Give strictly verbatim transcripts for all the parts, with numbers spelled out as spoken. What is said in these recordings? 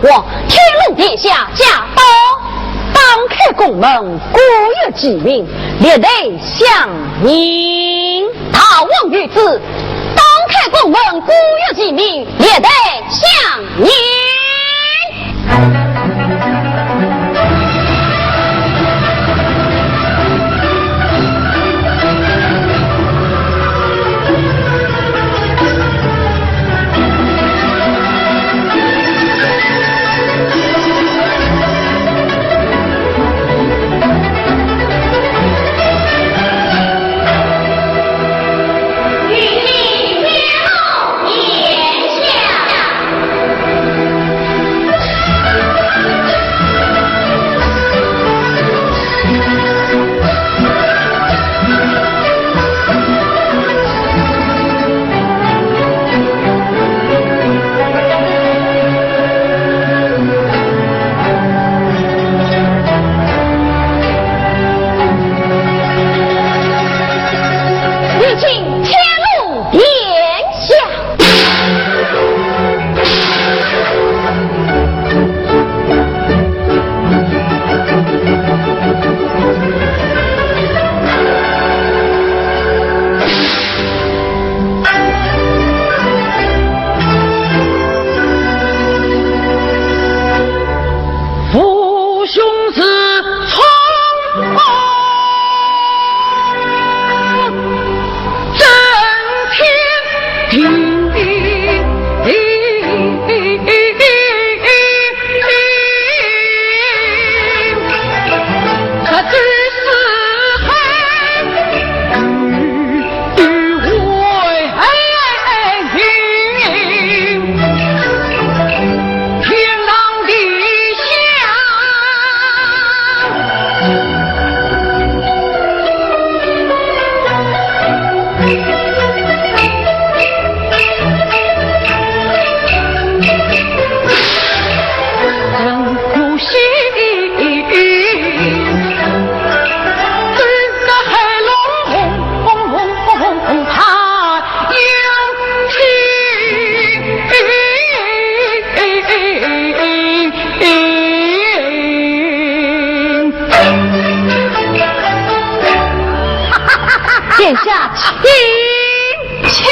望天龙殿下驾到。打开宫门，各有其名，列队相迎。大王谕旨，打开宫门，各有其名，列队相迎。 父兄是冲锋。 震天地。殿下请。 请。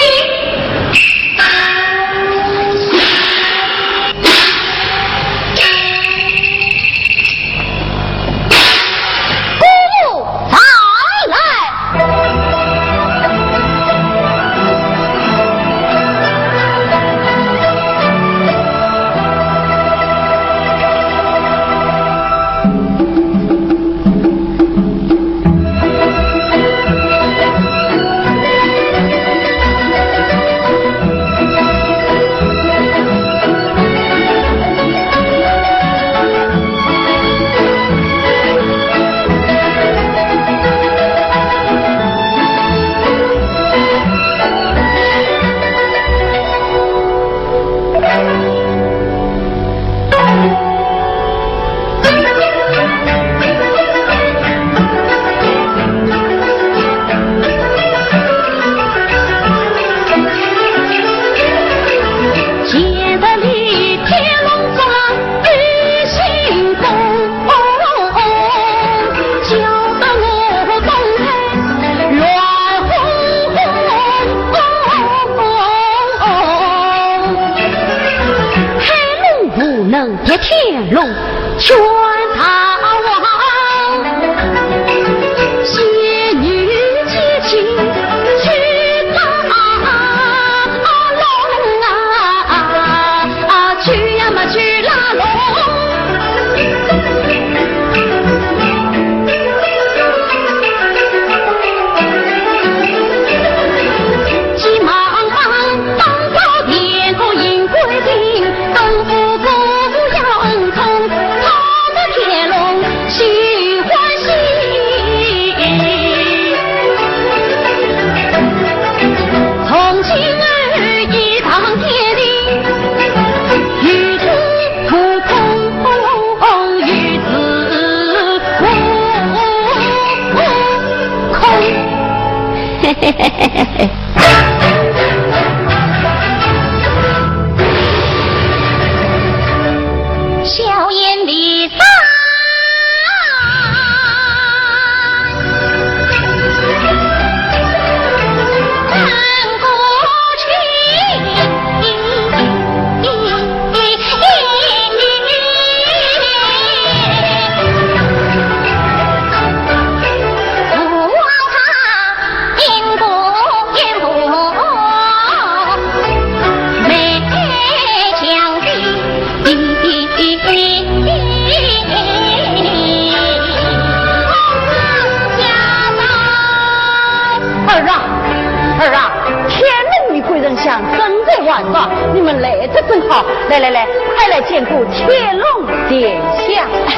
好，来来来，快来见过天龙殿下。对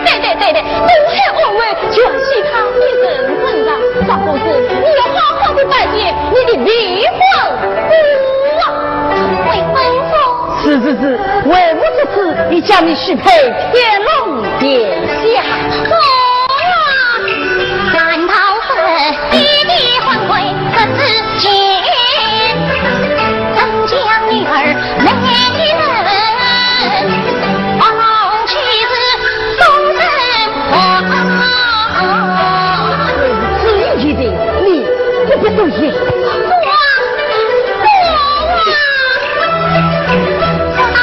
对对对对，东海安慰，全系他一人承担。张公子，你要好好的拜见你的未婚夫啊！未婚夫？是是是，为父之事，已将你许配天龙殿下。好啊！难道是爹爹还会这之间，怎将女儿美人放浪去是送人亡？我是知音一定，你不必多言。我，我啊！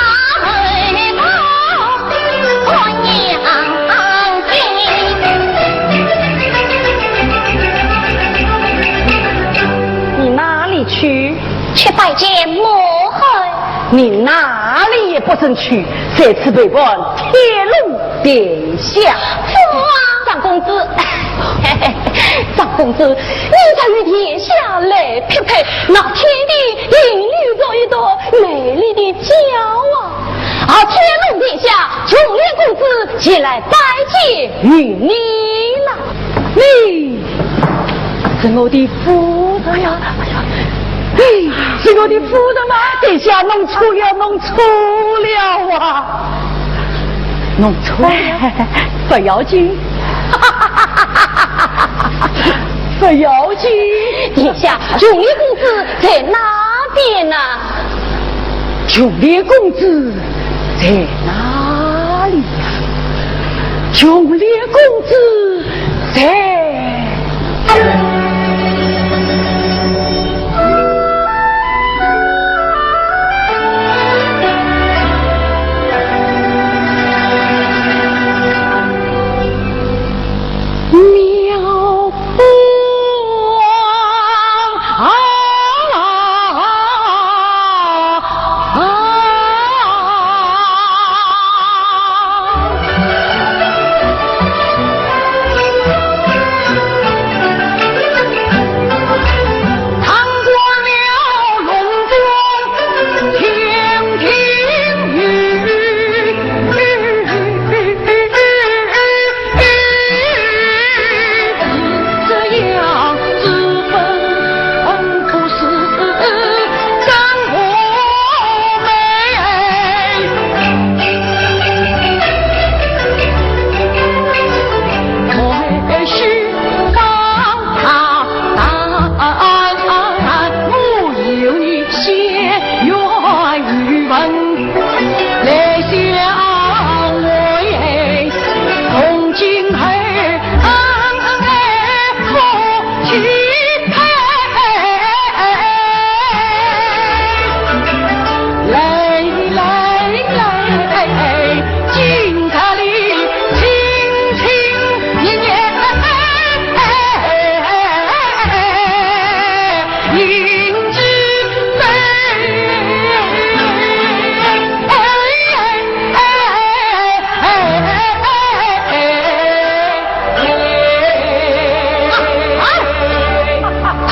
你哪里去？去拜见母后。你哪里也不准去，在此陪伴天龙殿下。张公子，张公子，你才与殿下来匹配，那天地引你做一朵美丽的娇啊！ 啊，天龙殿下，琼莲公子前来拜见于你了。你是我的夫人呀？哎呀，哎呀，你是我的夫人吗？殿下，弄错了，弄错了啊！弄错了，不要紧，不要紧。殿下，琼莲公子在哪边呢？ 琼莲公子在哪里呀？琼莲公子在。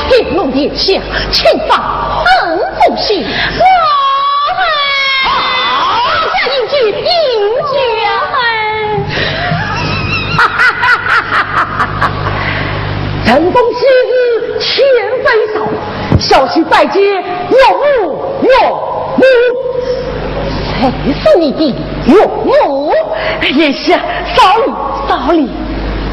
天龙殿下，请放恩福喜。我们大家饮酒，饮酒。春风喜事千岁寿，小婿拜见岳父岳母。谁是你的岳母？哎呀，少礼，少礼。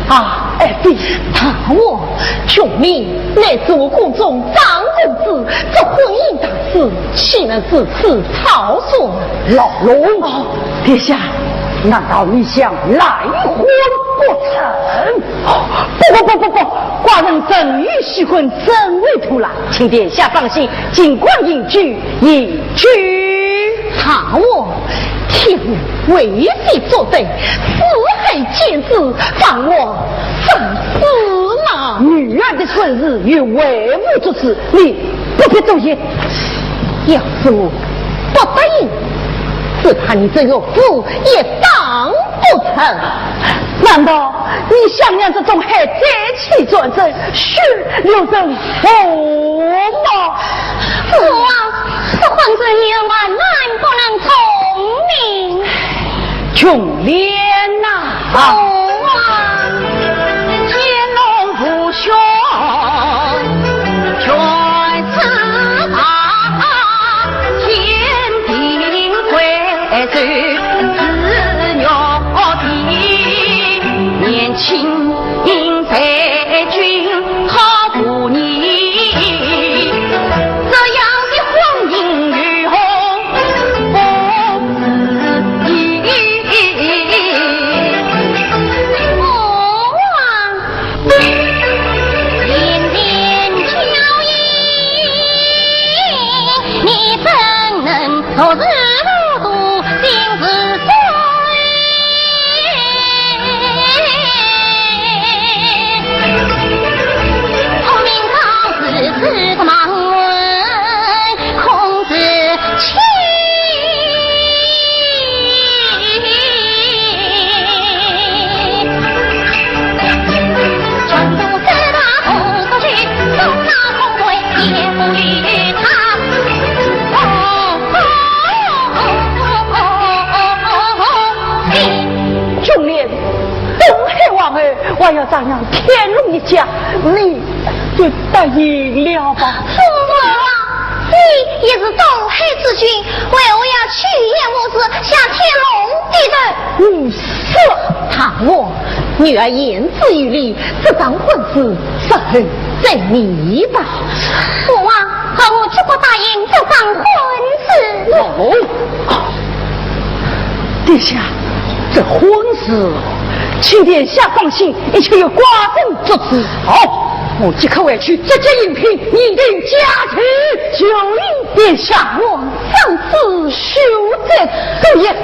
啊，哎，对，大王，琼莲乃是我宫中长公主，这婚姻大事，岂能如此草率？老龙。哦。殿下。难道你想赖婚不成？不不不不不，寡人正欲喜婚，怎会拖拉？请殿下放心，尽管饮酒，饮酒。大王，天下为非作歹，四海兼诛，犯我三司马。女儿的婚事与为父做主，你不必多言。要是我不答应，只怕你这岳父也当不成。难道你想让这种海贼气转身，血流成河吗？父王，这昏君你万万不能从命。琼莲呐，父王。琼莲，东海王后，我要张扬天龙一家，你就答应了吧。父王，你也是东海之君，为何要趋炎附势，向天龙低头？你说大王，女儿言之有理，这桩婚事，只能在你吧。父王， 我绝不答应这桩婚事。哦，殿下，这婚事，请殿下放心，一切由寡人做主。好，我即刻回去接见银嫔，擬定佳期。求殿下。我上旨休再多言。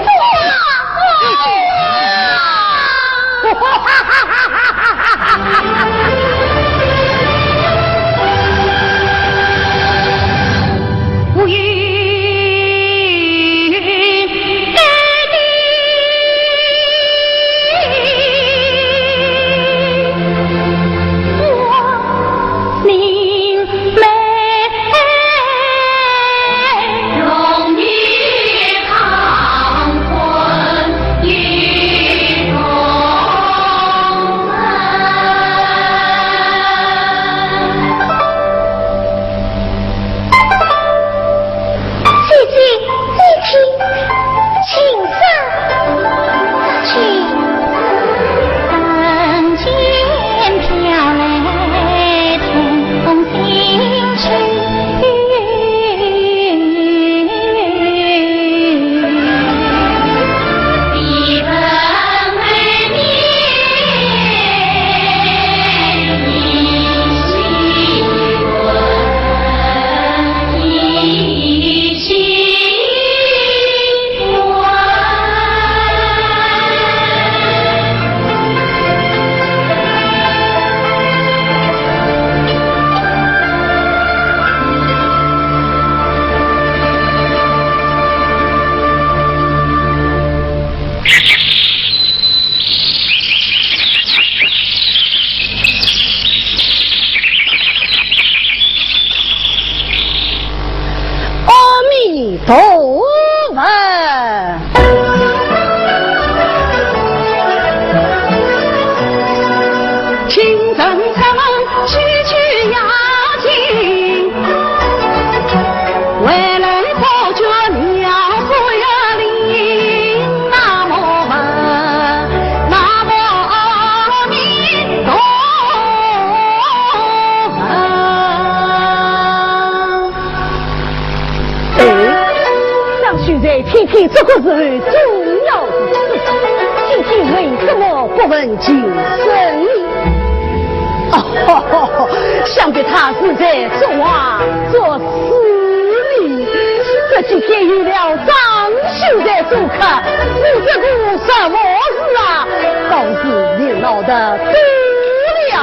姐姐，你听，琴声，这琴。阿弥陀佛。哎，让秀才听听这个时候重要的事情，今天为什么不问情深意？哦，想必他是在作画作诗呢。这几天有了张秀才做客，你这个什么事啊？倒是热闹得不得了。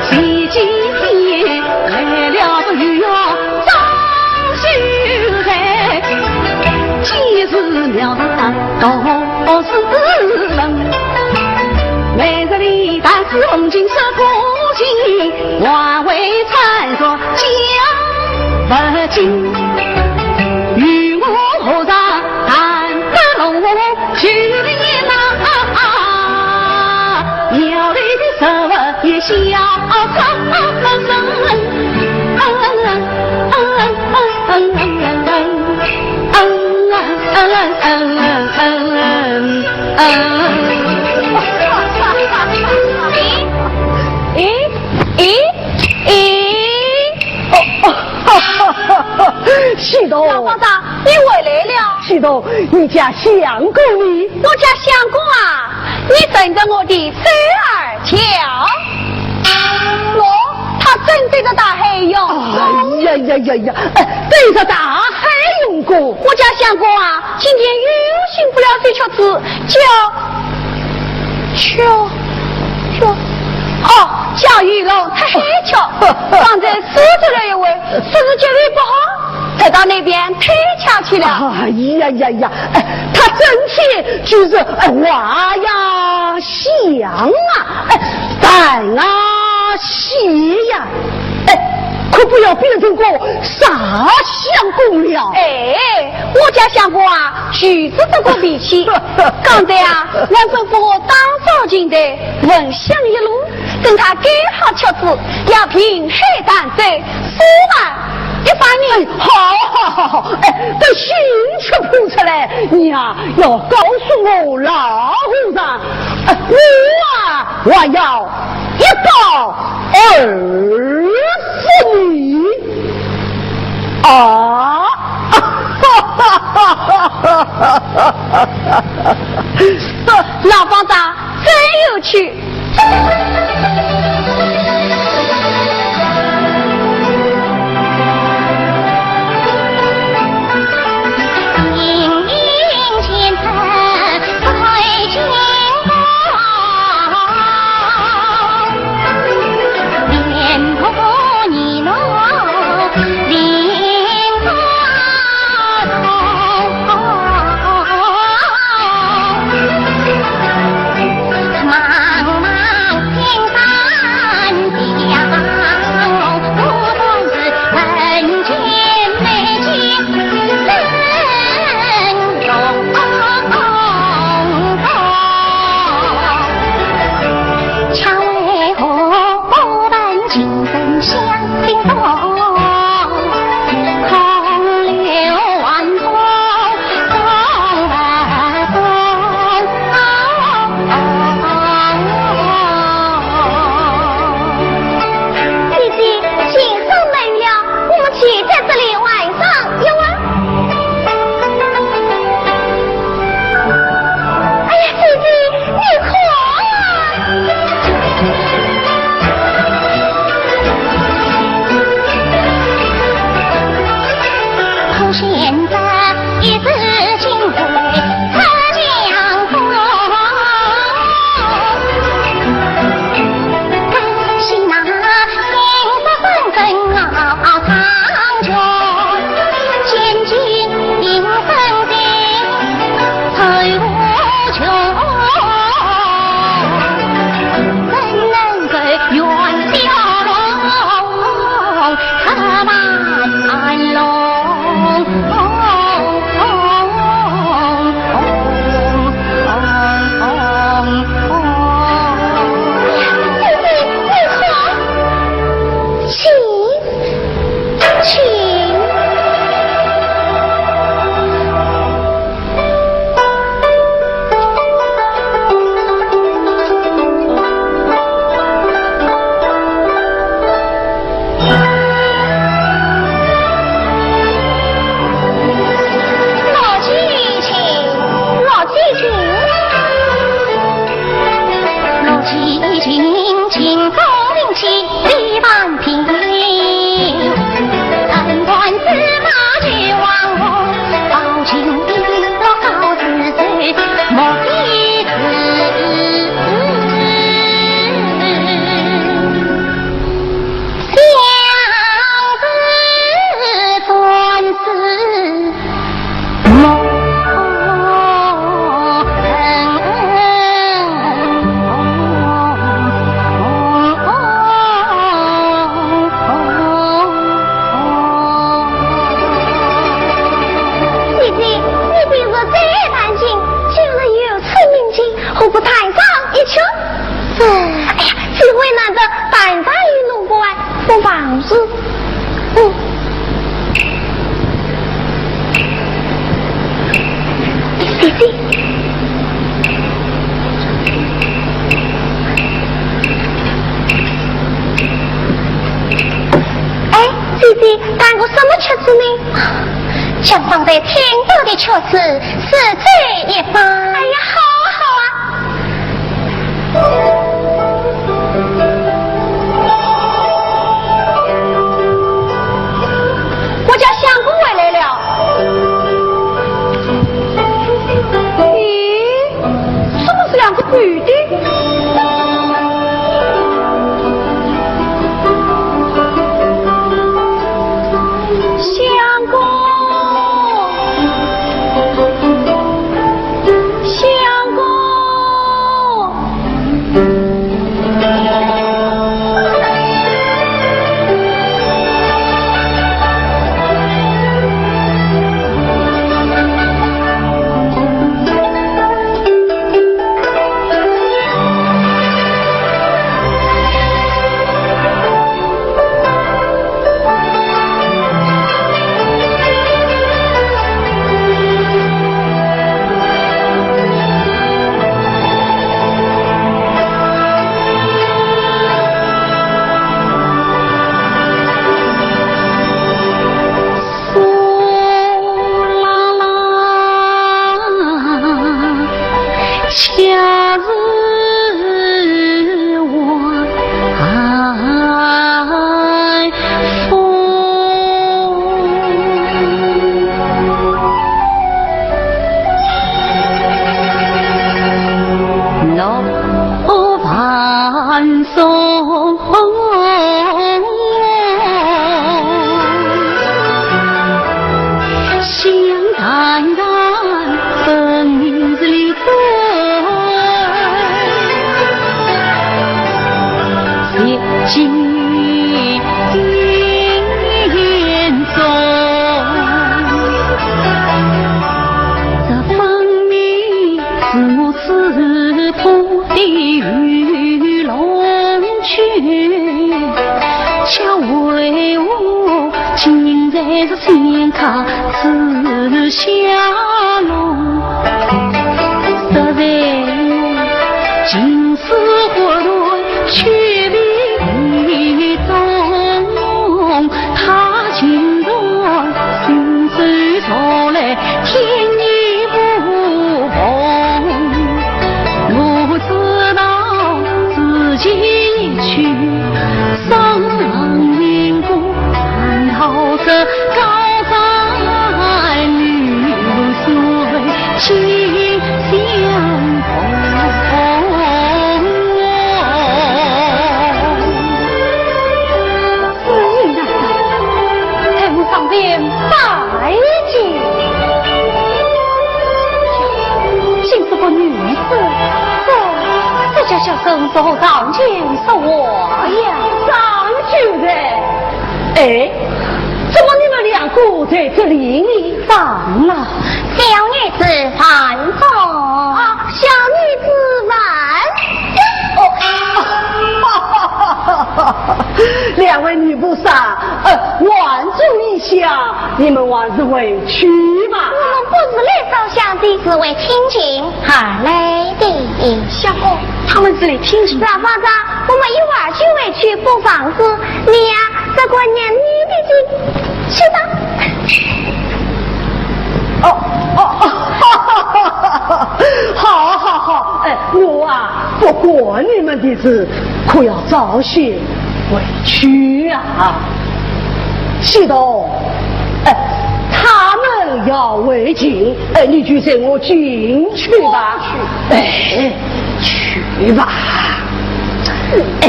前几天来了个又要张秀才，见是庙上道士们，每日里打字红巾手过境，还未参着讲不尽，与我和尚谈谈龙。 去年那庙里的十二夜香，哎，哎，哎，哎。 哦，哦，哈哈哈哈，喜东。老方丈，你回来了。喜东，你家相公呢？我家相公啊，你等着我的周二桥。喏，他正对着大海游。哎呀呀呀呀，哎，对着大海游过。我家相公啊，今天又醒不了这曲子，叫 巧，巧，哦，叫游龙踏海桥。方才说着了一回，说是脚力不好，才到那边推桥去了。哎呀呀呀，哎，他整天就是，哎，话呀想啊，哎，谈啊写呀，哎，可不要变成个啥相公了。哎，我家相公啊， 就是这个脾气。刚才啊，还吩咐我打扫琴台，焚香一炉，等他赶好曲子，要平海淡水，书房一方面。哎，好，好，好，好，哎，等新曲谱出来，你啊，要告诉我老和尚，哎，我啊，我要一告二十年。 啊！老方丈真有趣。 姐姐，琴声没有了，我们且在这里玩上一会儿。哎呀，姐姐，你看啊！为难得半山一路过来，不妨事。嗯。姐姐。哎，姐姐，干个什么曲子呢？将方才听到的曲子，是这一番。哎呀，好啊，好啊。 我家相公回来了。咦，怎么是两个女的？相公，相公。 哎，怎么你们两个在这里呢？长老。小女子范仲。啊，小女子范。哦，两位女菩萨，呃，还珠一下，你们还是回去吧。我们不是来烧香的，是为听经而来的。相公，他们是来听经。老方丈，我们一会儿就回去，不妨事。你呀， 这个念你的经，去吧。哦，哦，哦，好，好，好，哎，我啊，不管你们的事，可要早些回去啊。喜童，哎，他们要回京，哎，你就随我进去吧。哎。 去吧。哎，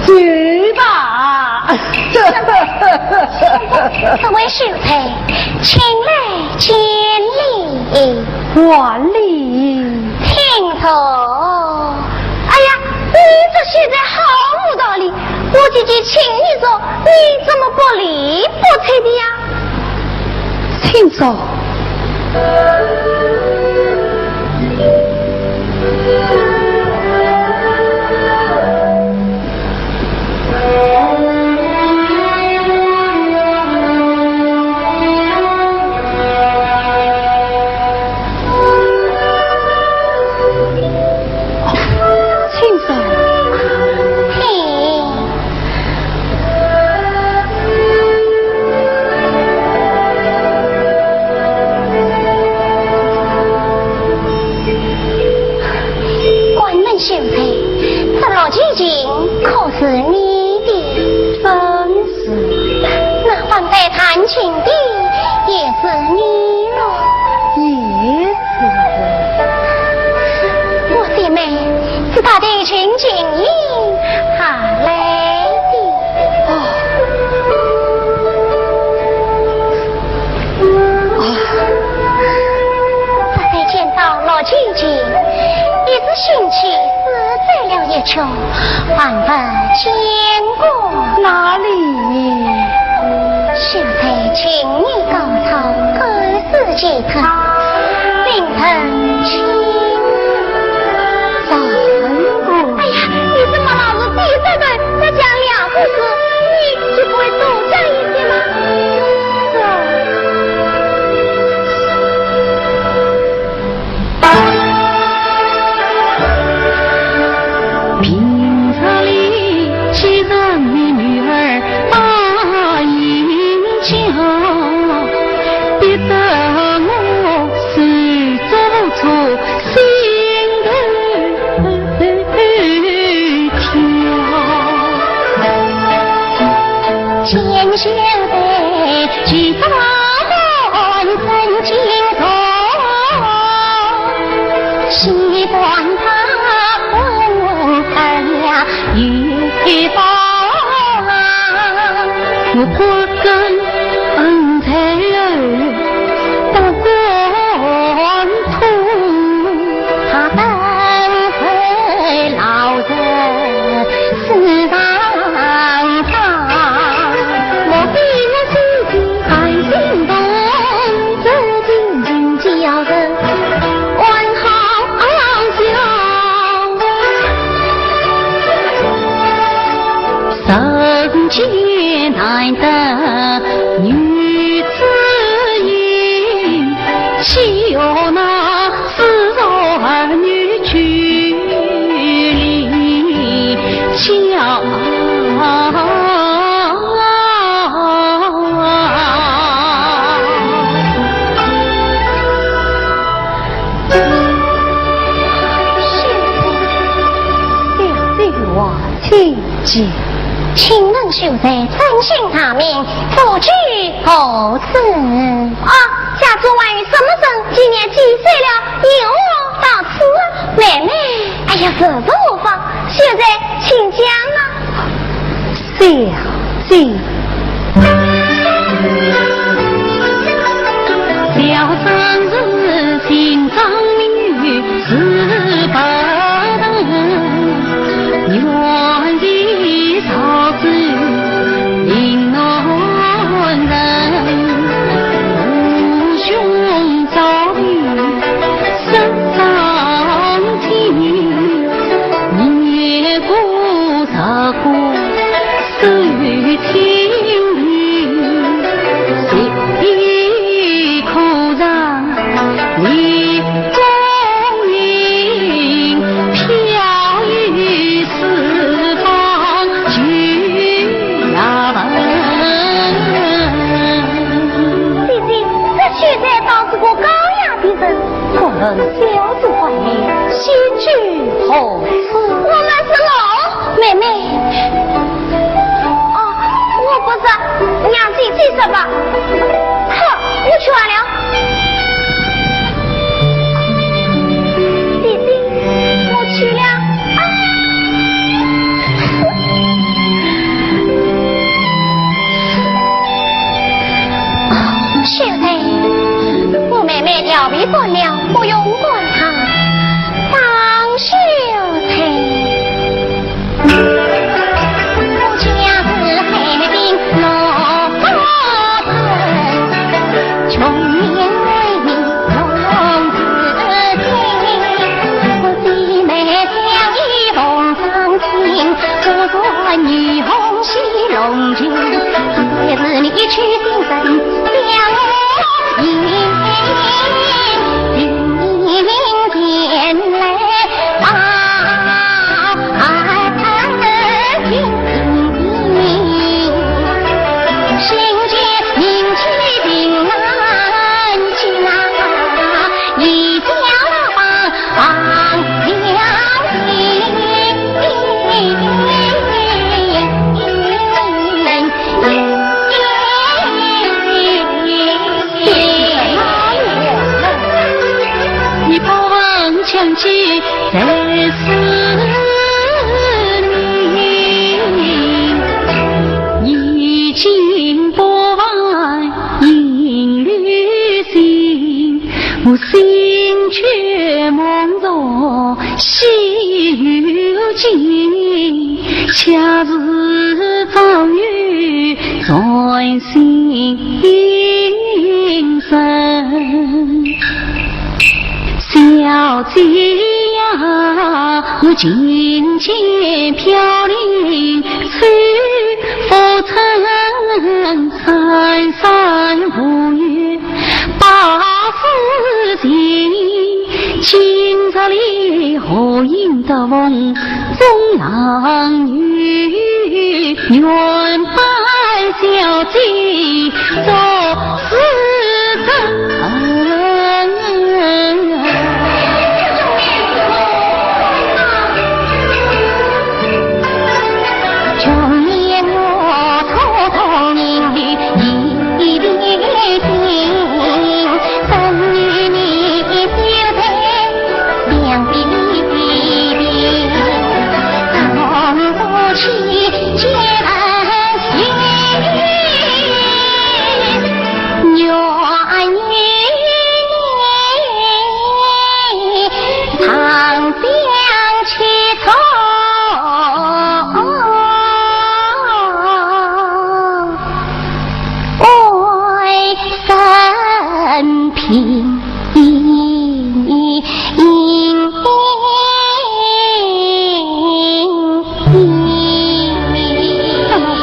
去吧。这位秀才，请来见礼。还礼。请坐。哎呀，你这秀才好无道理，我姐姐请你坐，你怎么不理不睬的呀？请坐。的也是你了。也是我。我姐妹是他的陈情人喊来的。哦。哦。他在见到罗姐前，一时兴起，失嘴了一句，还不见过。哪里？ 秀才情意高超，敢死其他，令人钦佩。哎呀，你怎么老是低着头，要讲两回事，你就不会多讲一些吗？是啊。 平日里既然你女儿把应教，逼得我手足无措，心头跳。见秀才 其中曾经说，喜欢他婚后儿呀有宝啊，我不敢恩才儿不敢 他本是老人世上长，莫非我自己还心动，这情情叫人还好笑。人间难得女子意，岂有那 自幼儿女距离交。秀才，小姐话请讲。请问秀才尊姓大名，祖籍何处？啊，家祖外甥什么人，今年几岁了？ 由我到此，妹妹。哎呀，这是何妨？秀才，请讲啊。小姐。小生是姓张名羽，字伯。 原籍潮州临潼城，父兄早已失踪，年过十五守清明，一可长 你功名飘于四方，举呀文。姐姐，这秀才倒是个高雅的人，不论小姐唤你，先去何处？我们是老 妹妹。哦，我不是，娘姐姐说吧。哼，我去罢了。姐姐，我去了。啊。秀才，我妹妹调皮惯了，不用管她。张秀才。在思念，已经不忘影里心，我心却梦中西游记，恰似早有传心声。 小姐呀，我琴弦飘零，吹拂成山山无语把诗情。今朝里何因得风中浪语，愿拜小姐做 小姐，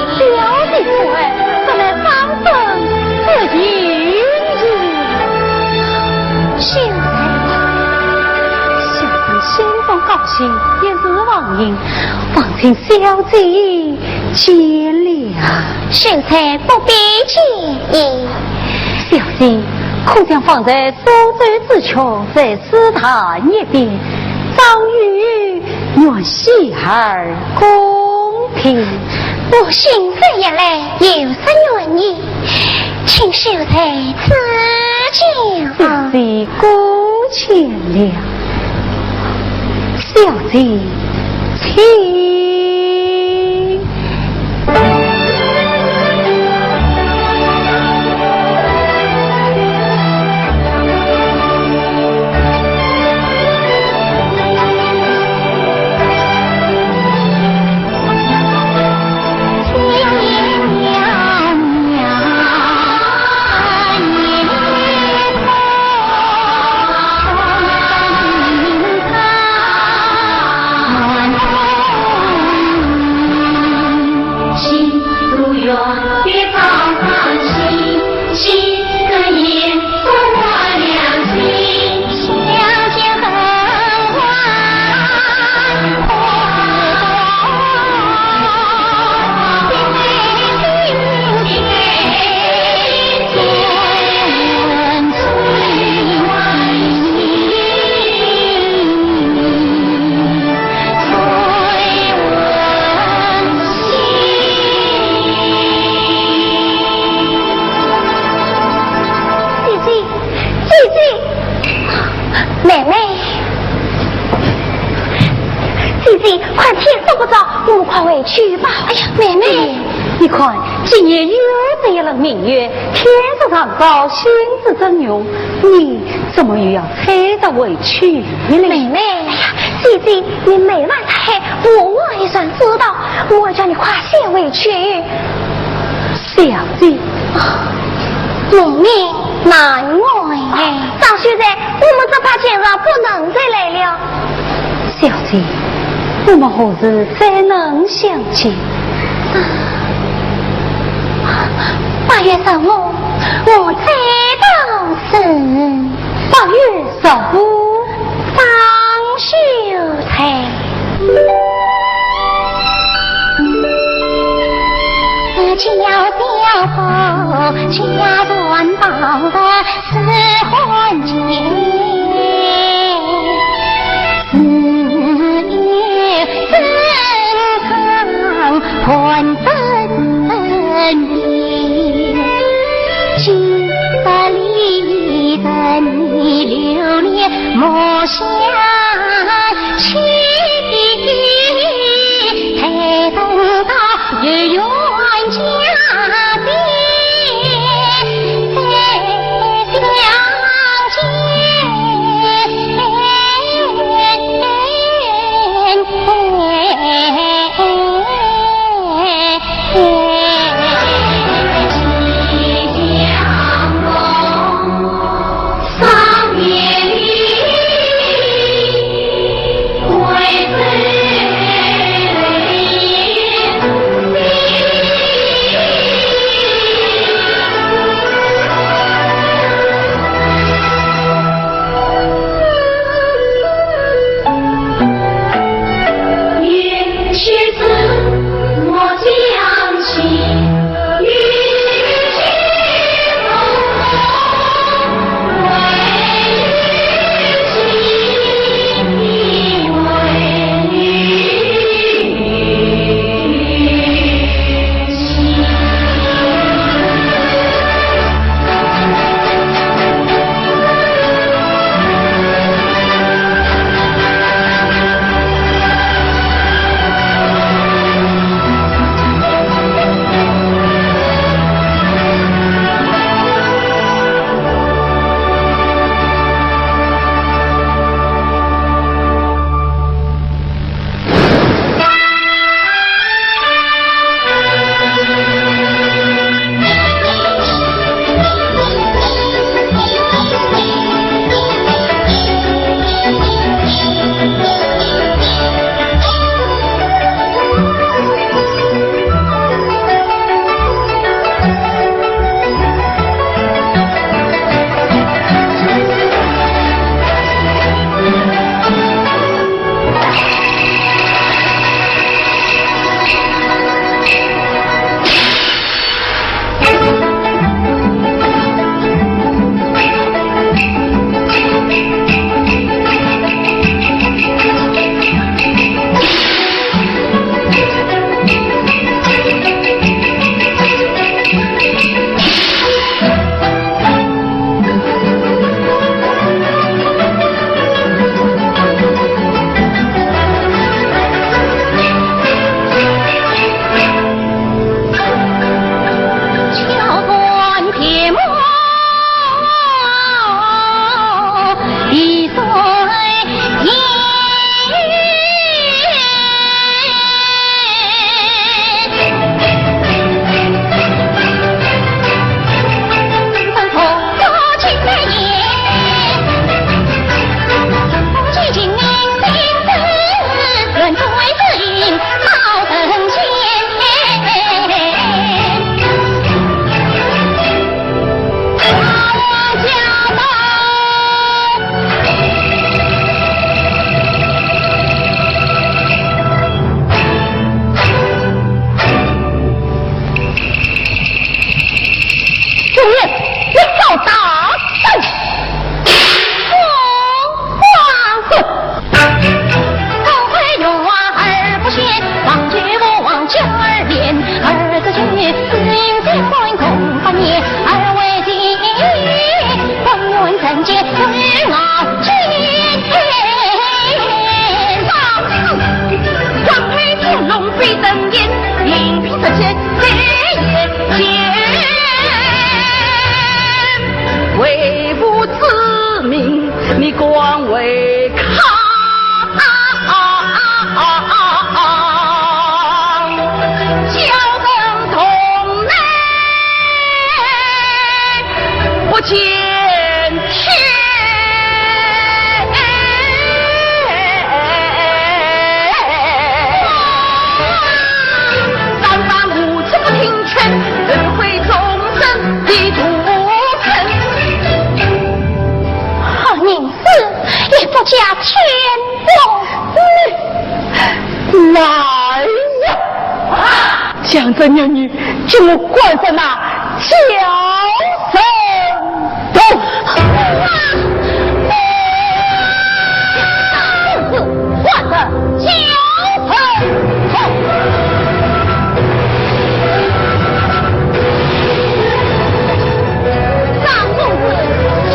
此言怎奈伤人之情也。秀才，小生心中高兴，一时忘形，望请小姐见谅。秀才不必见。小姐，可将方才苏州之曲在 诗坛一遍，张裕愿洗耳恭听。我信手拈来，有失远迎，请秀才赐教。小姐过谦了。小姐，请。姐姐，姐姐，妹妹，姐姐，快，天色不早，我们快回去吧。哎呀，妹妹，你看，今夜又是一轮明月，天色尚早，心事正浓，你怎么又要催着回去呢？妹妹，哎呀，姐姐，你没完他还不我一算知道，我叫你快些回去。 小姐，妹妹，难为。张秀才，我们只怕今日不能再来了。小姐，我们何时再能相见？八月十五，我再到时。八月 十五，张秀才。家小婆家传宝的是婚戒，自有珍藏伴身边，今日里众人，你找大圣。哦，王子。为父之命，你敢违抗？ 不见天。三番五次不听劝，轮回众生的毒恨。好人死，也不加添祸。来呀！将这孽女给我关在那蛟龙洞。 张公子，请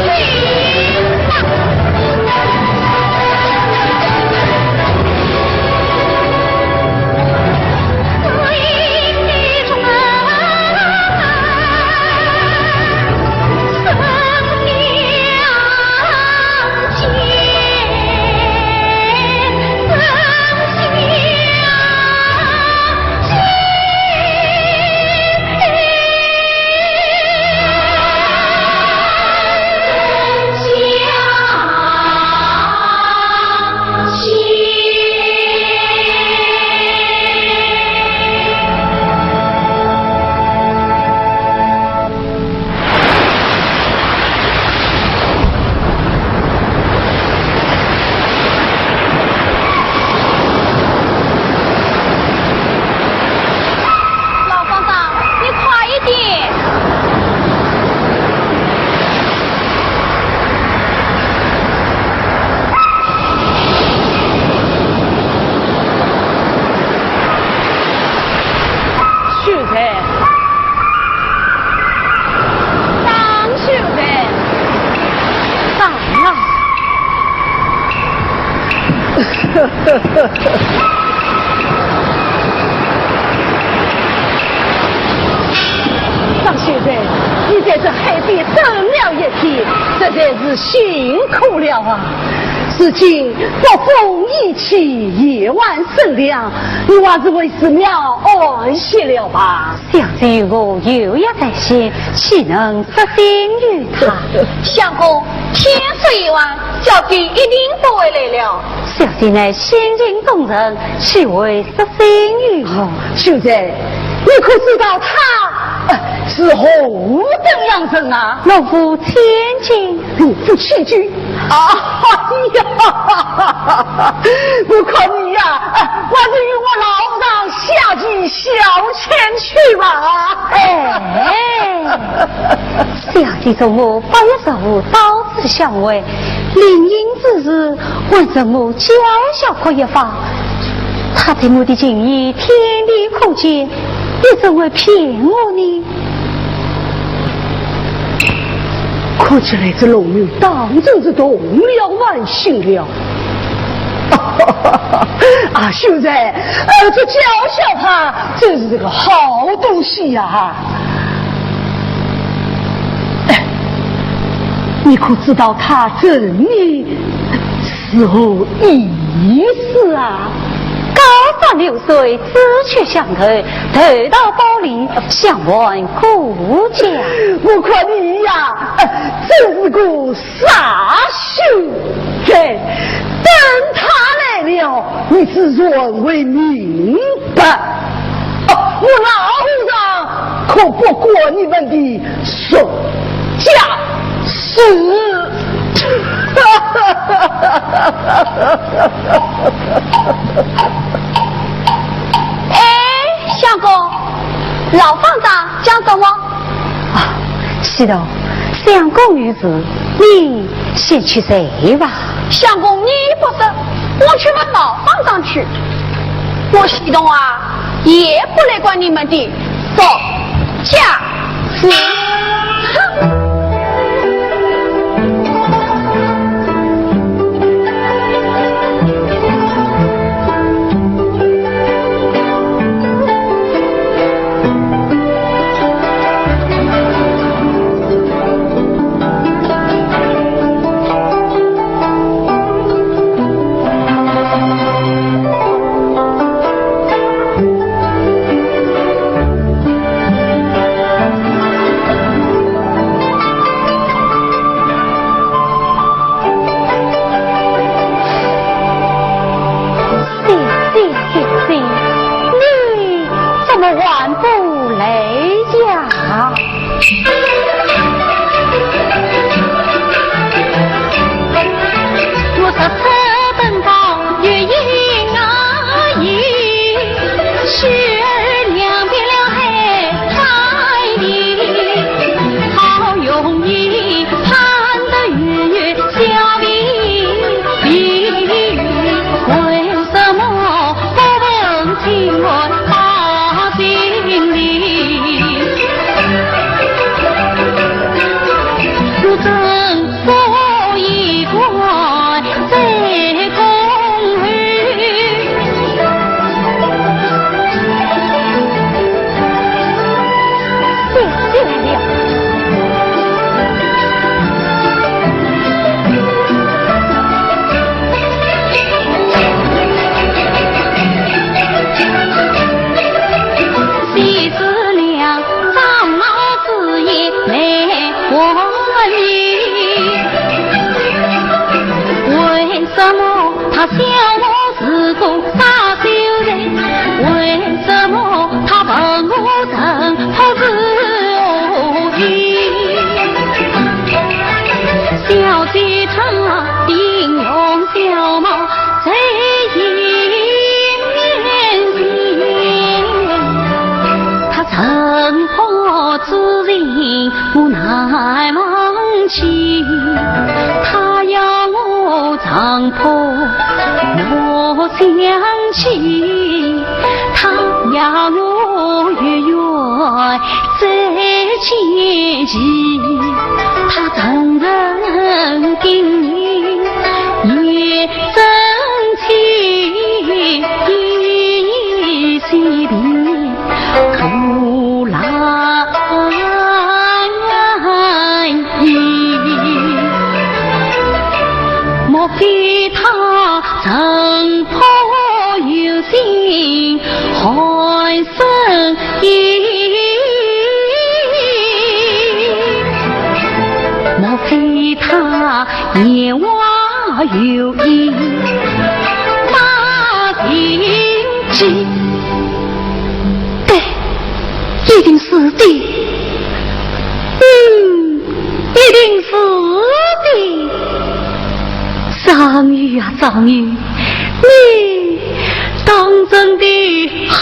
张秀才，你在这海边等了一天，实在是辛苦了啊！如今北风已起，夜晚甚凉，你还是回寺庙安歇了吧。 小姐，我有约在先，岂能失信于他？相公，天色已晚，小姐一定不会来了。小姐乃性情中人，岂会失信于我？秀才，你可知道他，呃，是何等样人啊？老夫千金。 老夫千金。哎呀，我看你呀，啊，还是与我老和尚下棋消遣去吧。哎，小姐同我八月十五到此相会，临行之时，还同我娇小哭一番。他对我的情意，天地可见，你怎会骗我呢？ 看起来这龙女当真是动了凡心了。啊，秀才，呃，这娇小她真是个好东西呀。哎，你可知道她赠你 是何意思啊？高山流水，只取乡愁，投桃报李，相还故家。我看你呀，呃，真是个傻秀才。等他来了，你自然会明白。 哦，我老和尚可不管你们的俗家事。哎，相公，老方丈讲什么？啊，是的，相公有事，你先去睡吧。相公，你不说，我去问老方丈去。 我西东啊，也不来管你们的俗家事。哼！你怎么还不来呀？莫非他年华有一把心计？对，一定是的。嗯，一定是的。张宇啊，张宇，你当真的好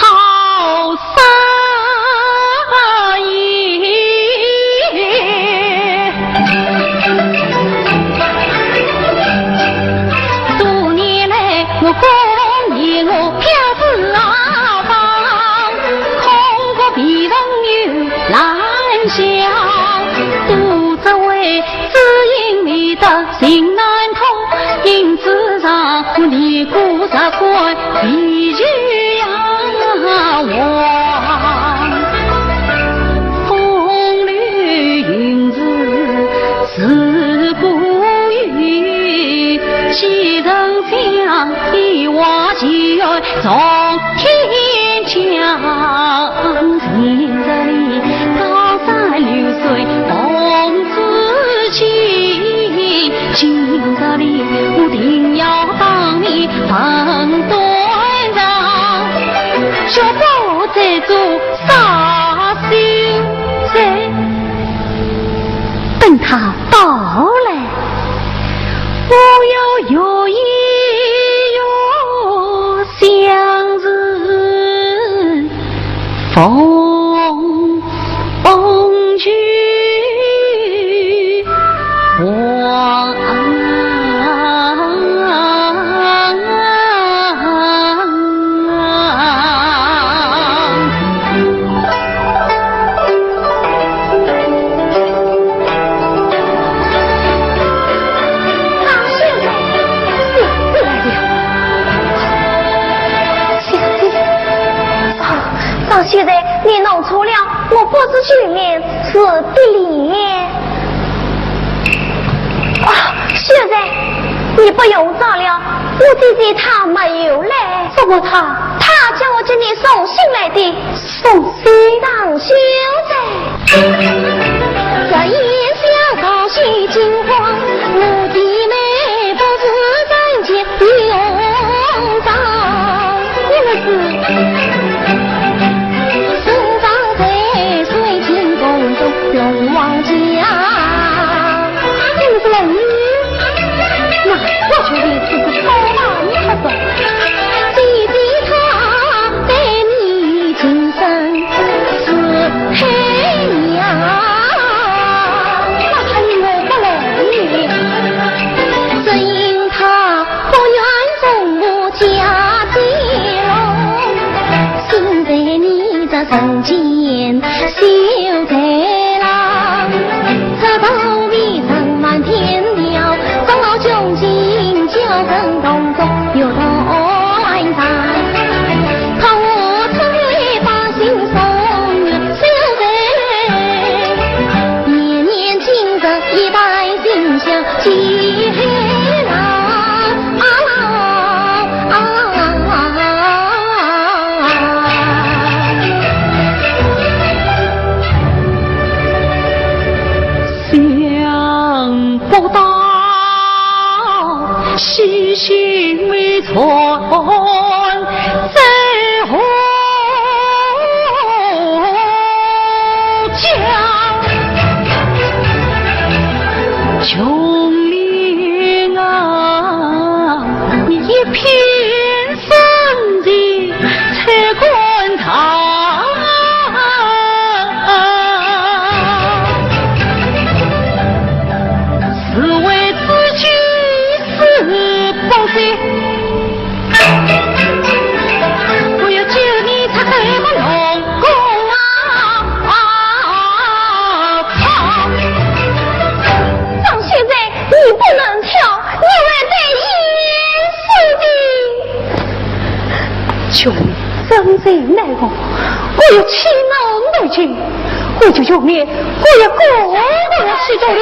等他到来，我要有一有相思风风雨我。 张秀才，你弄错了，我不是秋莲，是碧莲。啊，秀才，你不用找了，我姐姐她没有来。什么她？她叫我给你送信来的。送信？张秀才。 想不到，喜讯未传，在何家？穷灵啊，你一片 生的才官长，是为自己是不是？我要救你出海我龙宫啊！啊，啊！张秀才，你不能跳，你会被淹死的。 穷灵真是奈何，我要气恼难禁，我就求你，我要告，我要去做了。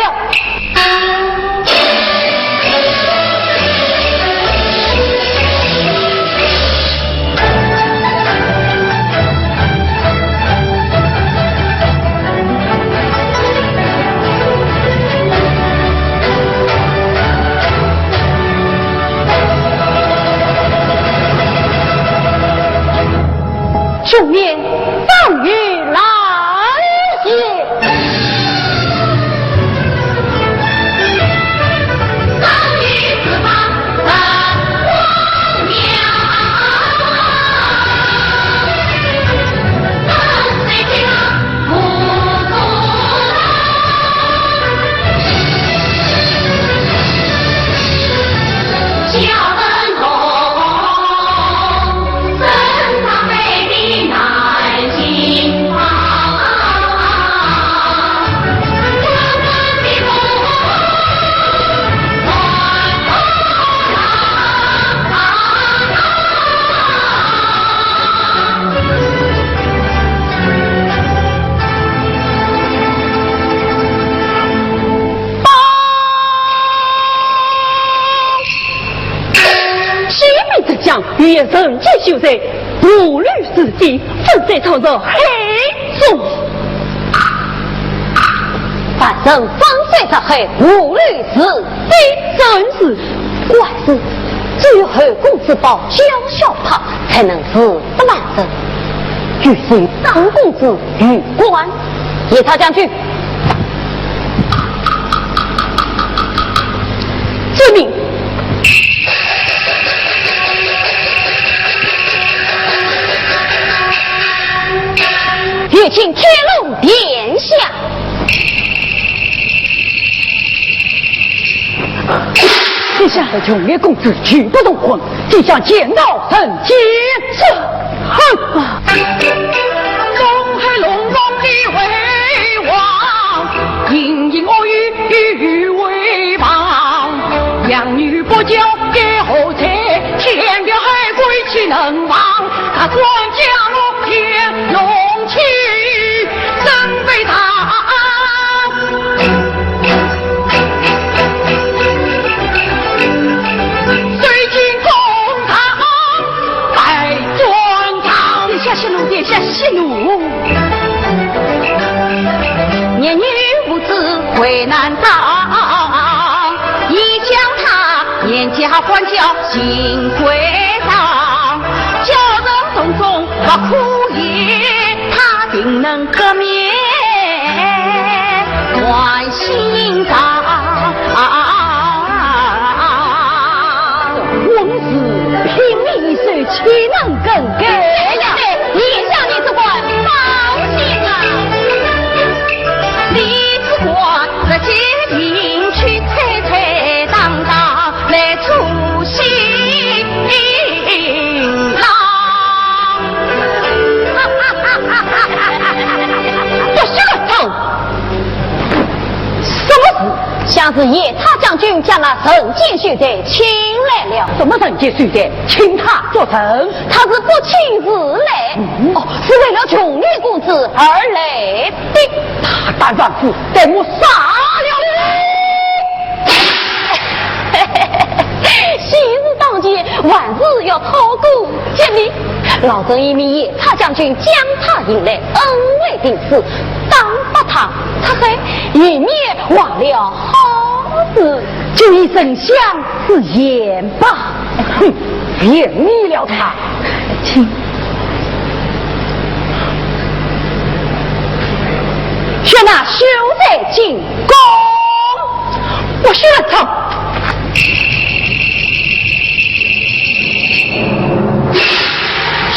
中年早已来也。启禀丞相，御史陈进修罪，步履如飞，粉碎长蛇黑中。把人粉碎长蛇黑，步履如飞。正是。怪事，只有后宫之宝，叫小帕，才能治得完人。 有请张公子入关。夜叉将军。遵命。有请乾隆殿下。 殿下，穷月公子拒不从婚，殿下见道成亲。这，哼！东海龙王李为王，莺莺恶语与为旁。养女不教也何罪，天条海归岂能忘？他专将龙天龙妻，怎被他 水晶宫堂百转堂。殿下息怒，殿下息怒。年幼无知为难当，一想他年家还叫新贵上，叫人从中不可言，他定能革命。 换新朝。婚事凭你一手，岂能更改呀？殿下，你只管放心啊。李子官这些进去吹吹打打， 来助兴啦。不许乱唱！什么事？想是夜叉将军将那陈进修罪请来了。什么陈进修罪？请他作甚？他是不请自来，嗯。哦，是为了穷月公子而来的。大胆凡夫，待我杀了你！ 喜事当前，万事要超过吉利。老臣已命夜叉将军将他迎来，恩威并施，打发他出海，以免坏了好事。就依丞相之言吧。哼，便宜了他。请。宣那秀才进宫。 我宣他。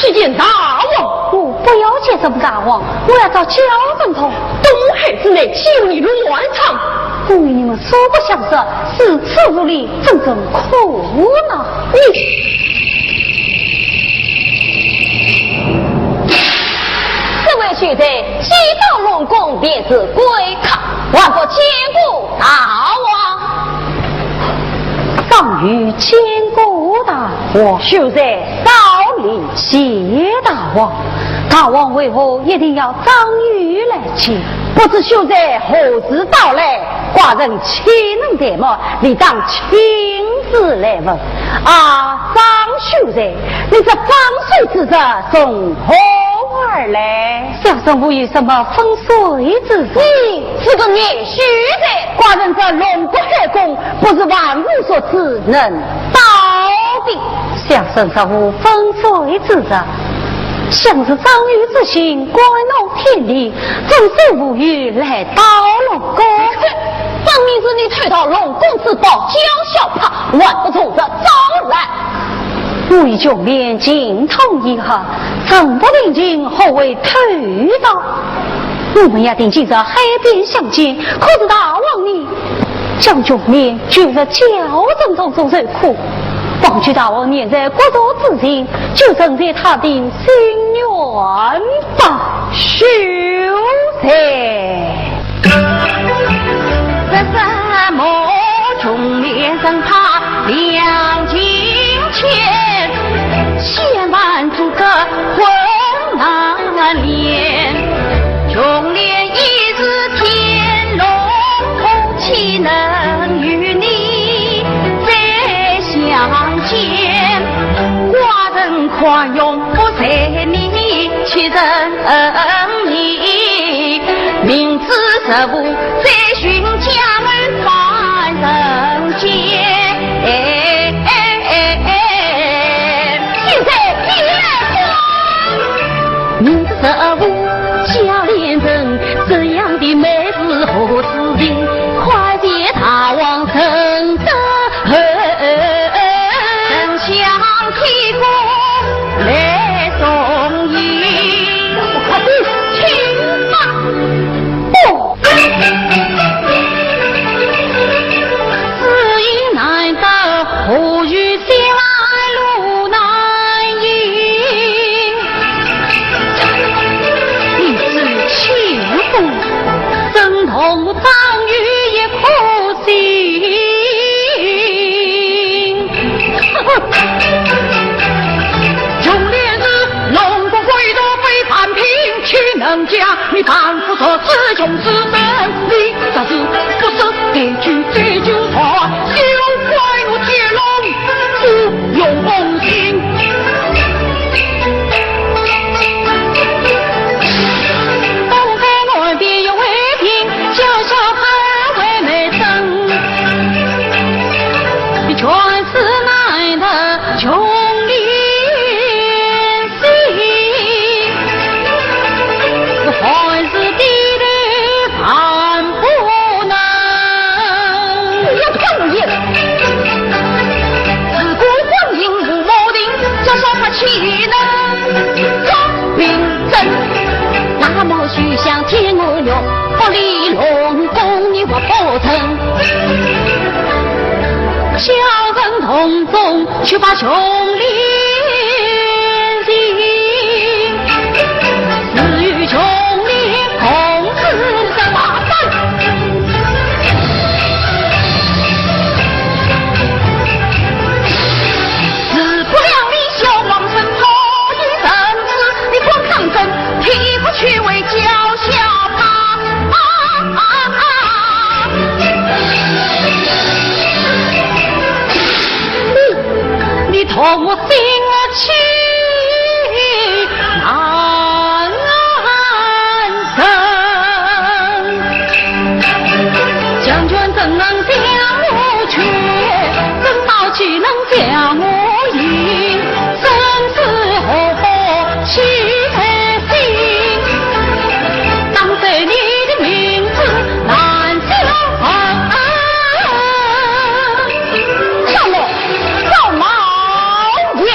参见大王。我不要见什么大王，我要找焦振东。东海之内，岂有你乱唱？我与你们素不相识，如此无礼，怎生可恼？你，这位秀才，既到龙宫，便是贵客，还不见过 大王。尚未见过大王。秀才告礼。谢大王。大王为何一定要张玉来见？不知秀才何时到来，寡人岂能怠慢，理当亲自来问。啊，张秀才，你这粉碎之日从何而来？ 小生无有什么粉碎之日。你是个女秀才，寡人这龙骨后宫，不是凡夫俗子能到的。小生实无粉碎之日。想是张裕之心，敢怒天地，怎知无意来到龙宫。分明是你偷盗龙宫之宝，叫小帕，还不如实招来。我与穷面情同意哈，怎不定情，何为偷盗？我们约定今朝海边相见，可是大王你将穷面拒入教场中受苦，望求大王念在国土之情，救人在他的心愿吧。休哉。这什么穷面生怕两情牵，千万阻隔困难连。穷面一日天龙宫，岂能与你再相见？寡人宽容不罪你，岂忍你？明知是无，再寻佳偶还人间。现在别说。明知是无，小脸人，这样的美事何时成？快谢大王认得。 丞相起宫来送迎。快点，请吧。哦。事已难得，何须先来路难行？你知前夫曾同张裕一颗 心。穷脸是龙宫贵族非凡品，岂能将你攀附说是穷是神？你这是不识抬举这就错，休怪我乾隆不用功心。东山岸边有位亭，叫小帕为媒人。 你全是男的穷脸心，还是低头看不能。不要看我一眼。自古光阴无某定，叫小帕岂能做明人？那么休想骗我玉，不离龙 宫你我不成。小人同宗，去把穷脸寻，自与穷脸共此生。自不量力，小王身早已仁慈，你光抗争，替不去为叫小帕。 你，你同我心气难忍，将军怎能将我劝？怎道岂能将我迎？ 生死祸福岂在心？当着你的面子难相认。上来，赵毛爷。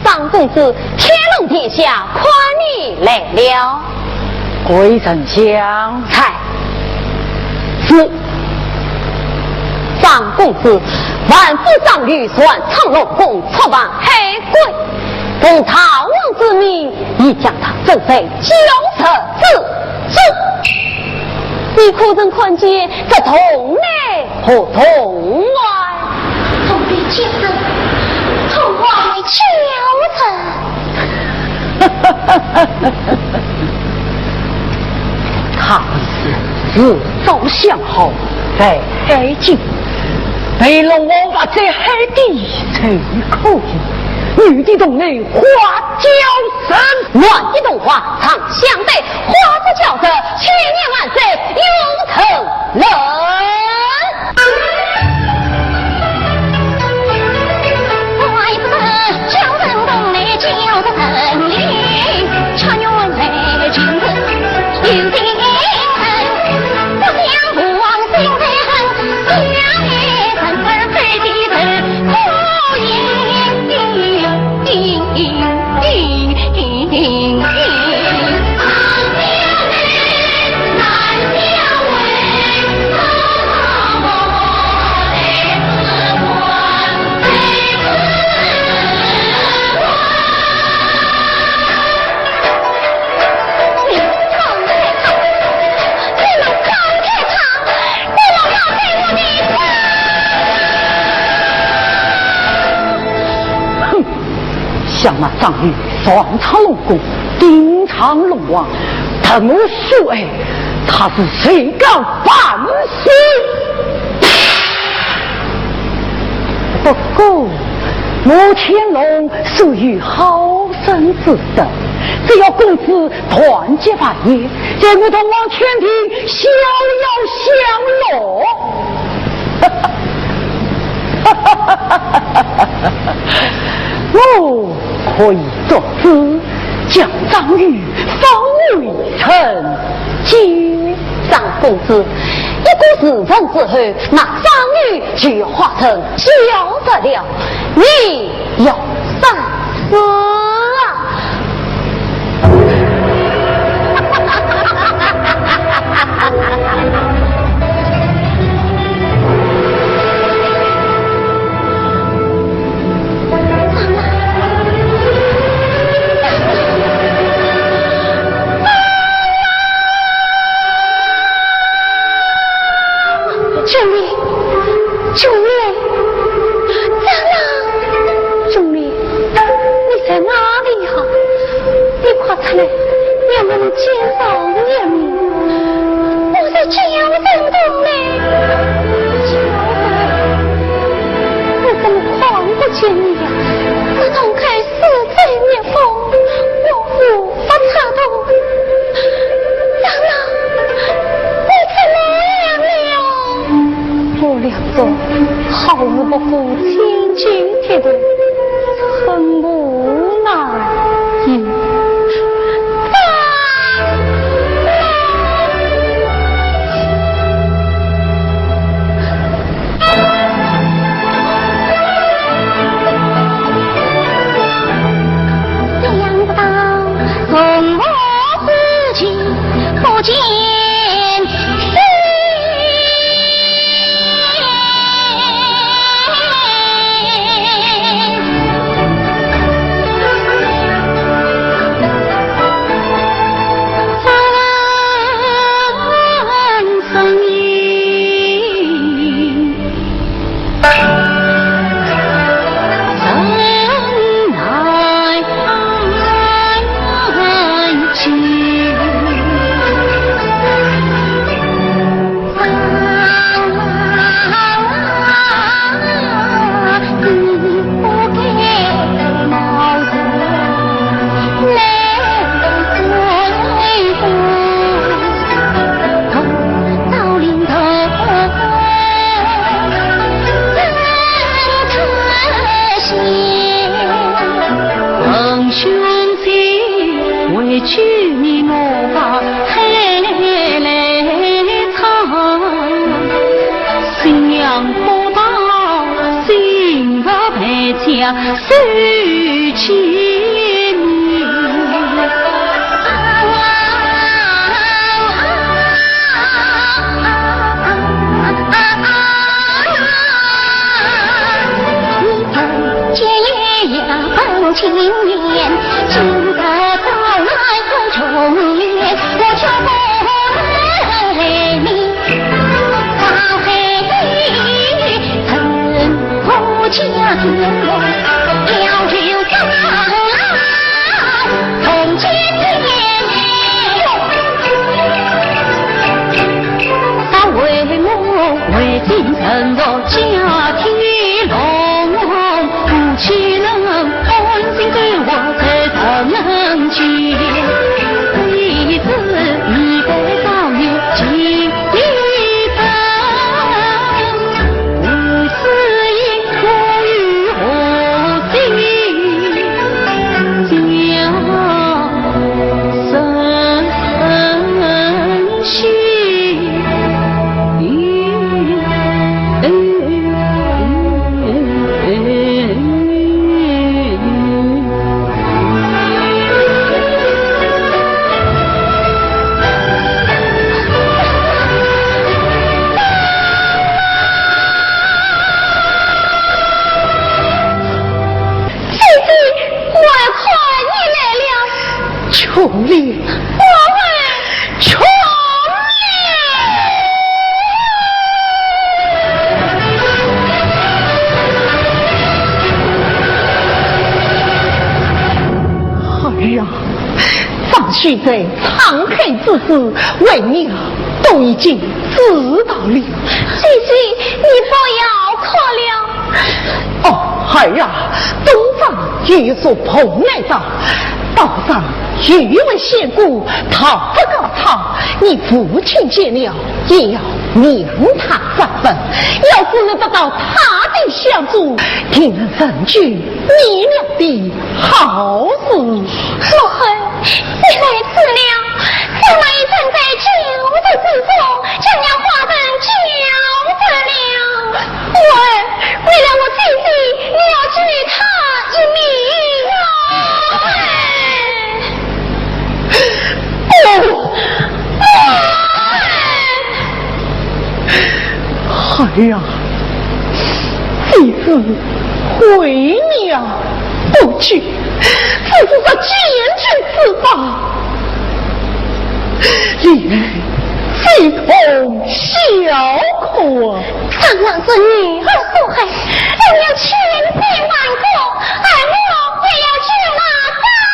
张公子，天龙殿下，看你来了。 贵人相在。是。张公子，万福张裕擅闯龙宫，触犯海规，奉大王之命，已将他捉在交趾之中。你可曾看见这童男 何童啊？童男交趾，童男交趾。他是自早想好在海境，被龙王罚在海底才可以。女的童男花轿人，男的童花长相对，花不交趾，千年万岁永成人。 哼，想那张裕擅闯龙宫，顶撞龙王，夺我所爱，他是罪该万死。不过，摩天轮素有好生之德，只要公子 团结万年，在我童王天庭逍遥享乐。哦，可以作主，将张玉放回人间。张公子，一个时辰之后，那张玉就要化成蛟蛇了，你要杀死啊！救命！救命！张郎！救命！你在哪里呀？你快出来，让我们见上一面。我在蛟人洞里。蛟人，我怎么看不见你呀？自从开始 这蜜蜂，我无法插动。张郎，你怎么样了？我两只好似不顾千斤铁头，寸步难行。张郎！ 想不到从我之前不见天。姐姐，快看，你来了。秋莲。我儿。秋莲。儿啊，张旭在沧海之时，为娘都已经知道了。姐姐，你不要哭了。 哦，儿啊，东方有一座蓬莱岛，岛上有一位仙姑，桃花高超，你父亲见了也要念她三分，要是能得到她的相助，定能成就你娘的好呀，这是毁灭不举，这是这奸臣之法，令人非同小可啊！张郎是女儿所害，人有千千万个，而我也要去拿单啊！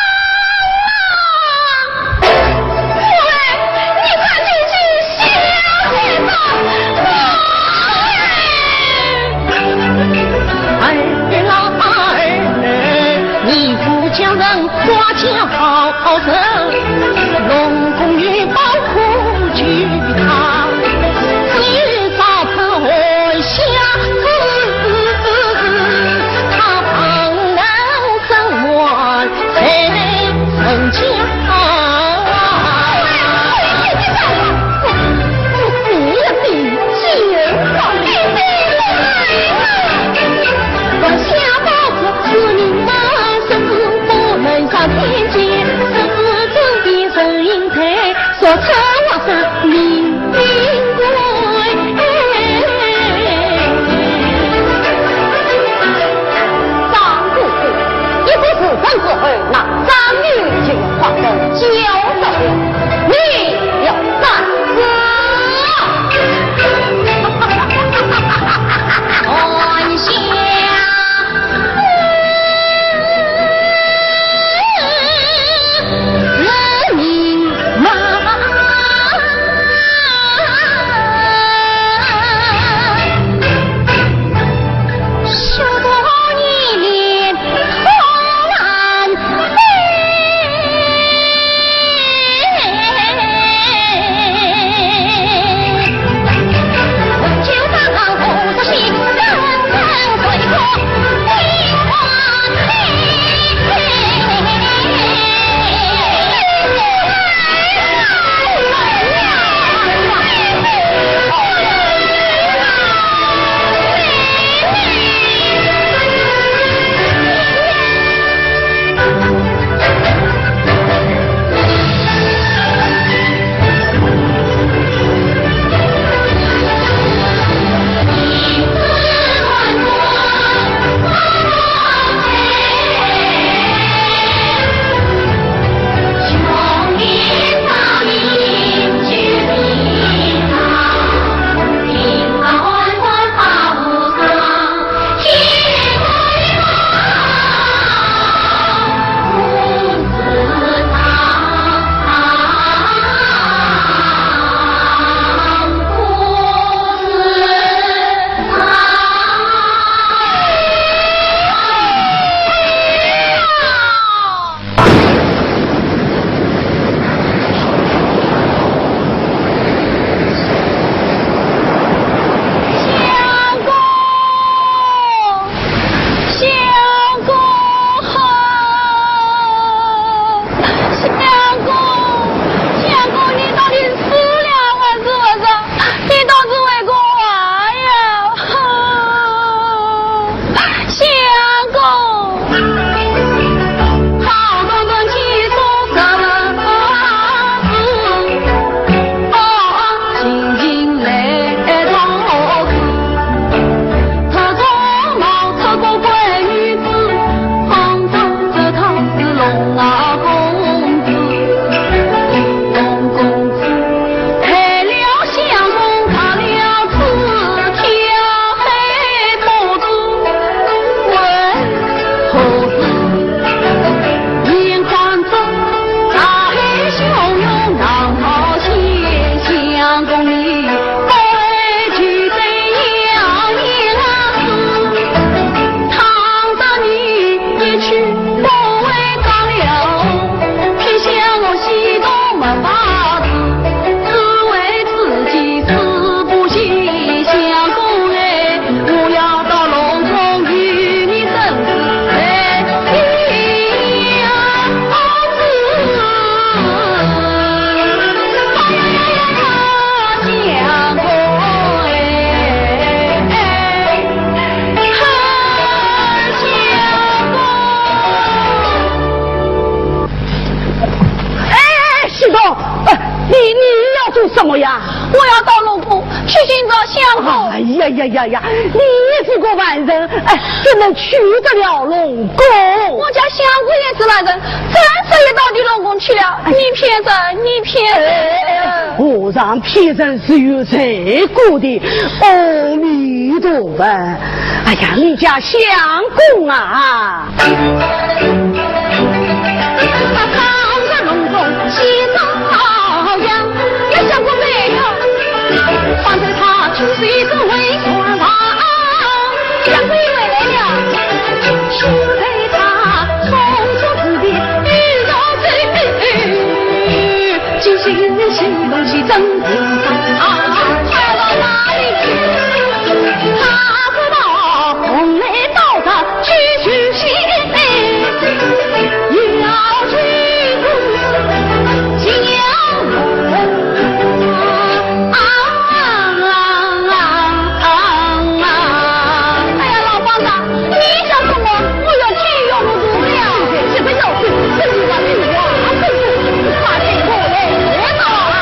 相公，相公，相公，相公，你到底死了还是活着？你到底会讲话呀？相公。哎，哎，哎，西东，哎，你，你要做什么呀？我要到龙宫去去寻找相公。哎呀呀呀呀，你这个凡人，哎，怎能娶得了龙宫？我家相公也是凡人，怎说也到你龙宫去了？你骗人，你骗人！哎，何尝骗人，是有罪过的。阿弥陀佛。哎呀，你家相公啊！ 哎呀，老方丈，你想什么？我要去要路途了。这个要紧，这个要紧，啊，这个快点过来，别走啊！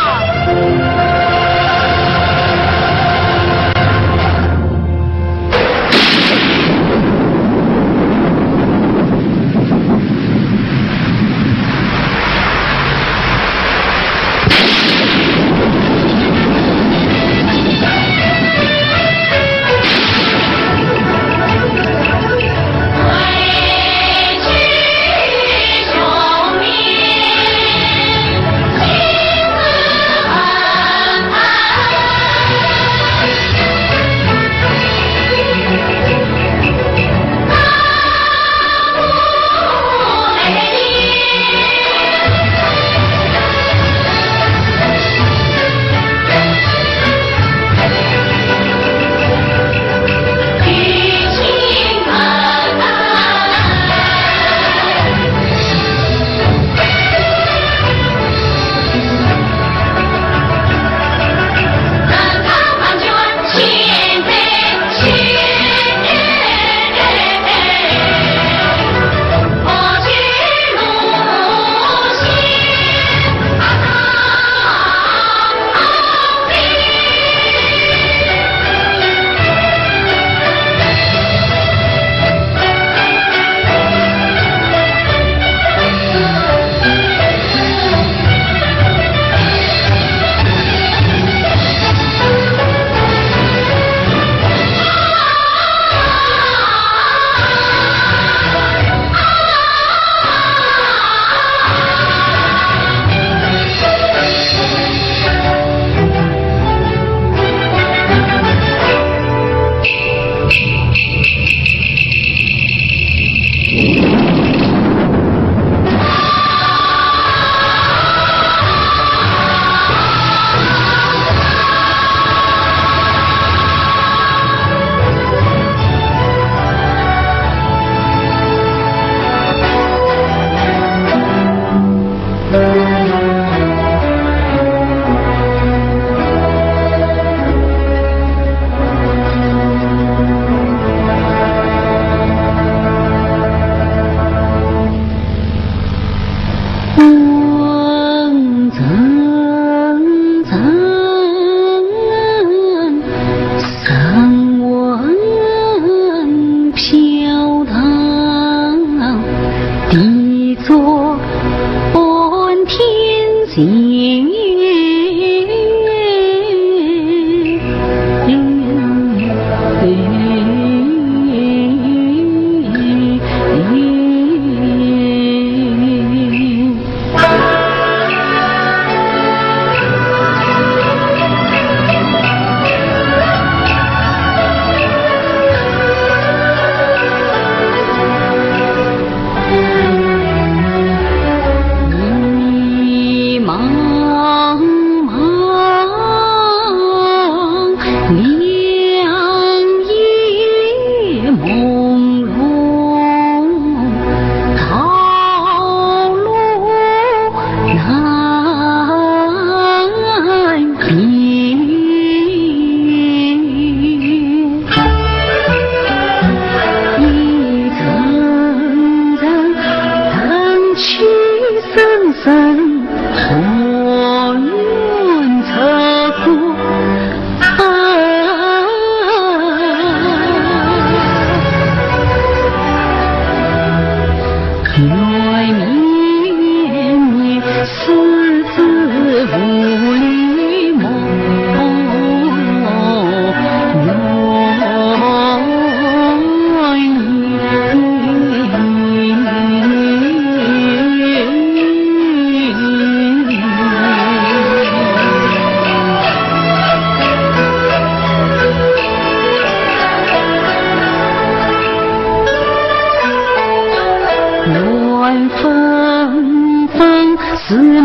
乱纷纷，似梦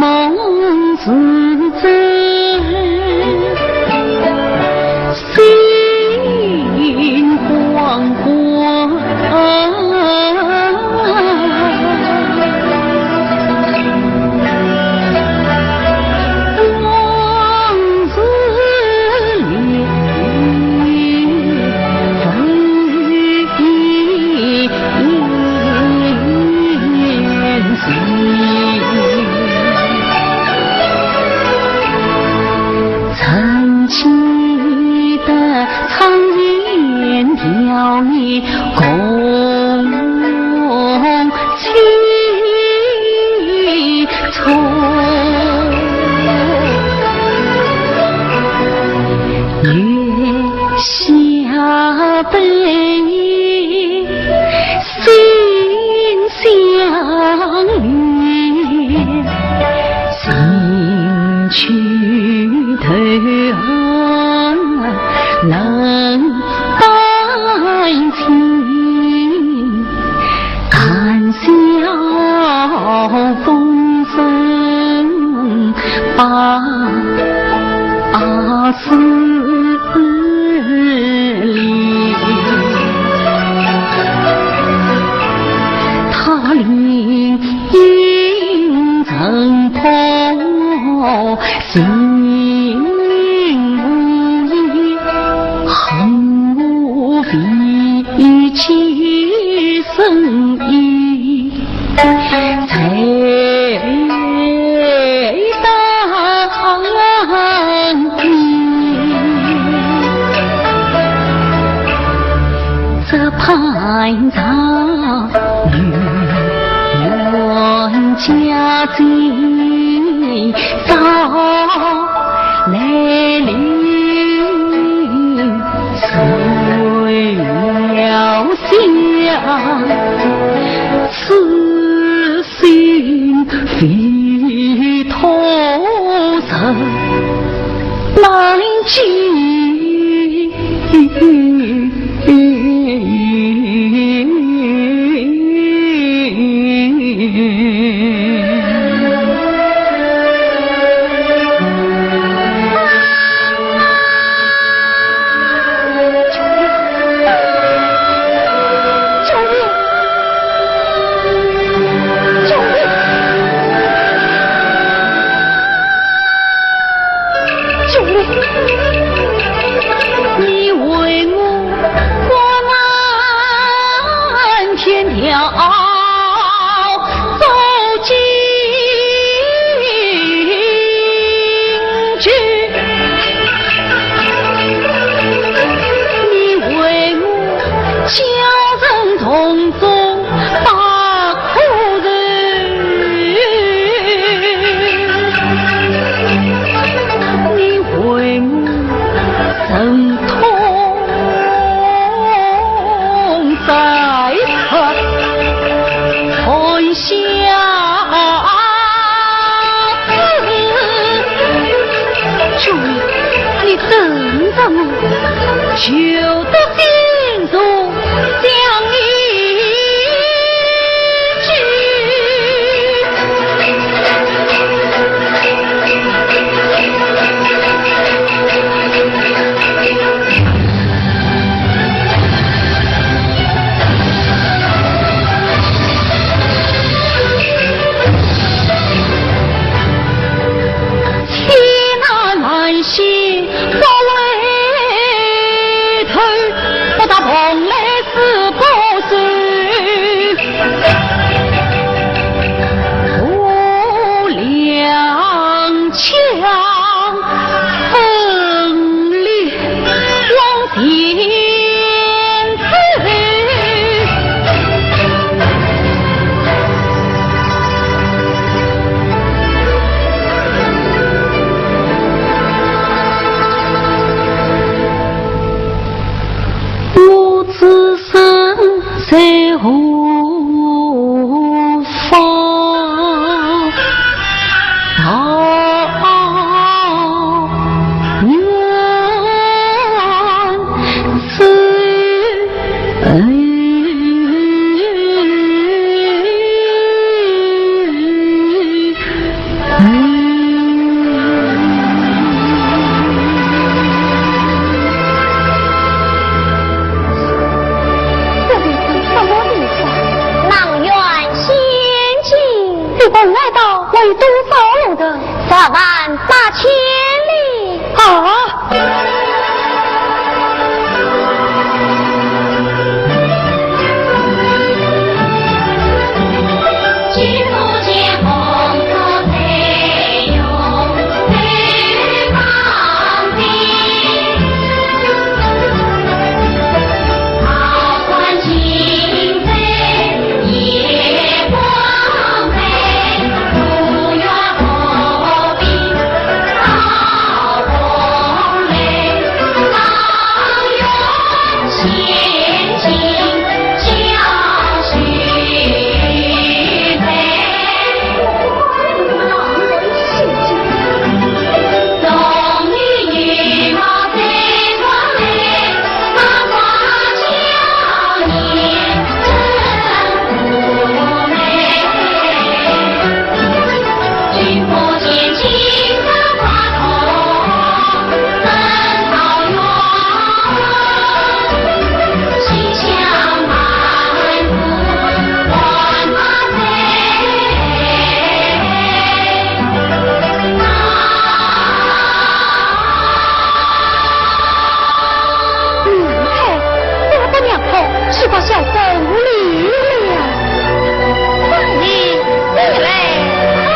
似真，心惶惶。往事里，唯有 曾记得苍天调你共起初，月下悲 心相连，心去投河冷丹青。谈笑风生把 思里，他理应挣脱心无意，恨我未及生意。 才当你。这潘丈女冤家今朝来临，谁料想 此心非托人难解。你为我关天条。 走进去，你为我叫声痛中把苦受，你为我忍痛 在他吞下。兄弟，你等着我，就得心中将你 天南难行不回头。本来道为多少路程？十万八千里。啊！嗯，嘿，我的娘哎，是把小生无礼了。王爷，你来啊！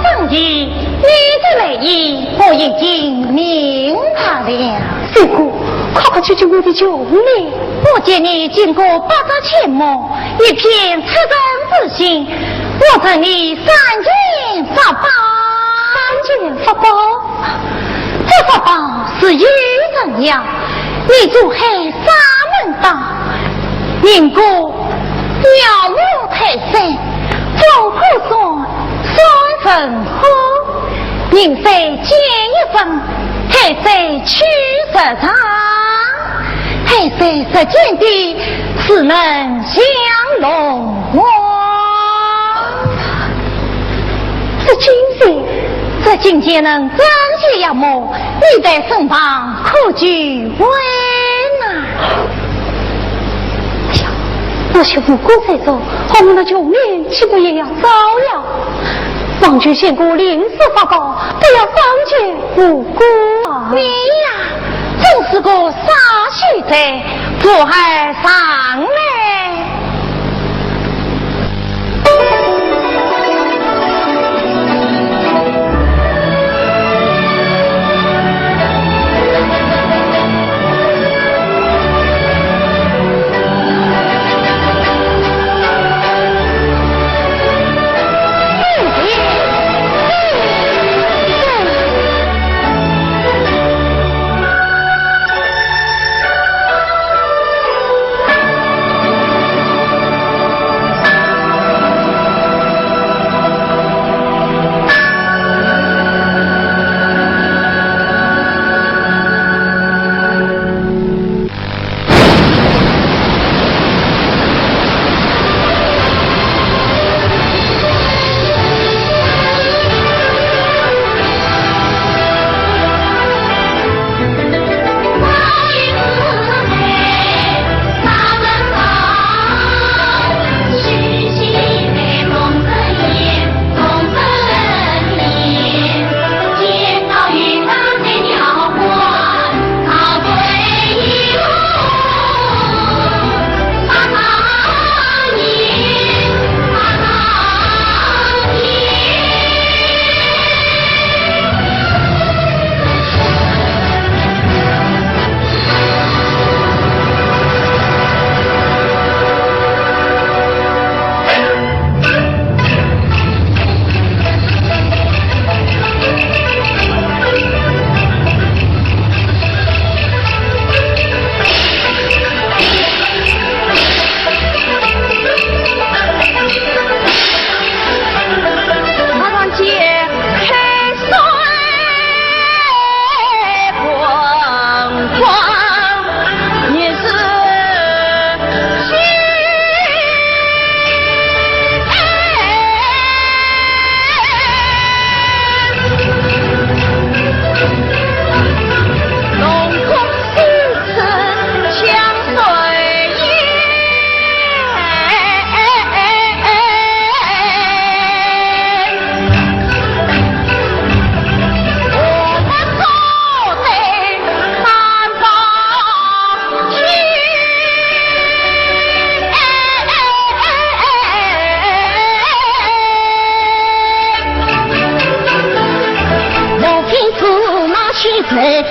王爷，你的来意我已经明白了。三哥，快快解救我的穷命。我见你经过百折千磨，一片赤诚之心，我赠你三件法宝。三件法宝？这法宝是有神药，你渡海沙门岛，人过 鸟落泰山，风破山，山成河。人山见一分，海水去石上，海水石见底，水能降龙王。这金钱，这金钱能拯救妖魔，你在身旁可救危难。 哎呀，我是无辜在做，我们的穷命岂不也要遭了？王舅见过临时法宝，不要伤及无辜啊！你呀，真是个傻秀才，做何上来？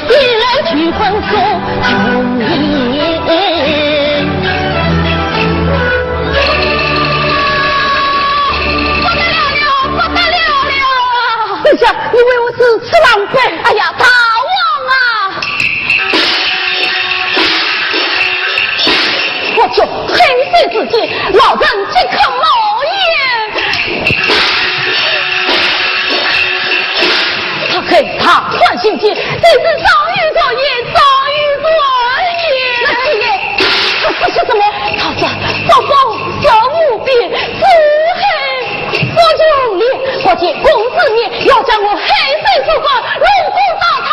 一人去分手。不得了了，不得了了！殿下，你为何如此狼狈？哎呀，大王啊！我这黑水之间，老臣即刻冒烟。 他黑，他穿心计，真是早有传言，早有传言。那传言，他说些什么？他说，不报则无边，只恨不穷年。我借公子面，要将我黑水之官龙骨倒塌。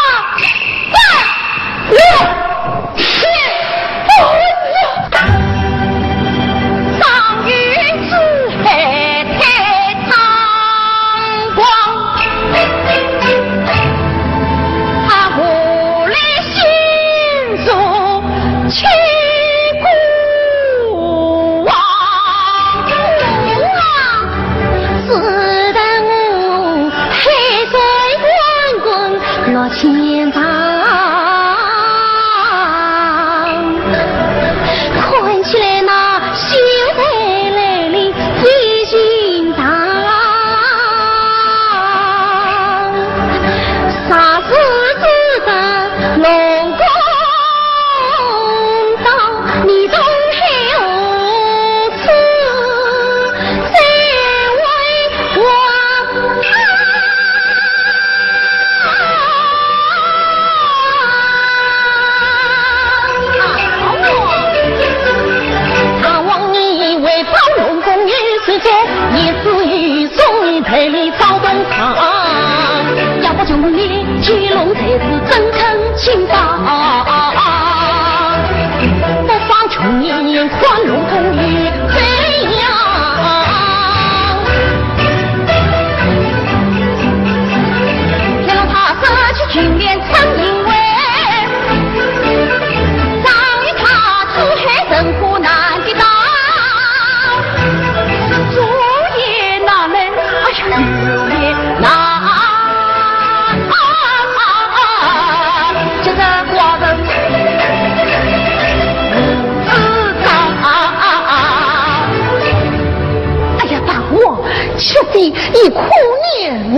哎呀，大王，这是一苦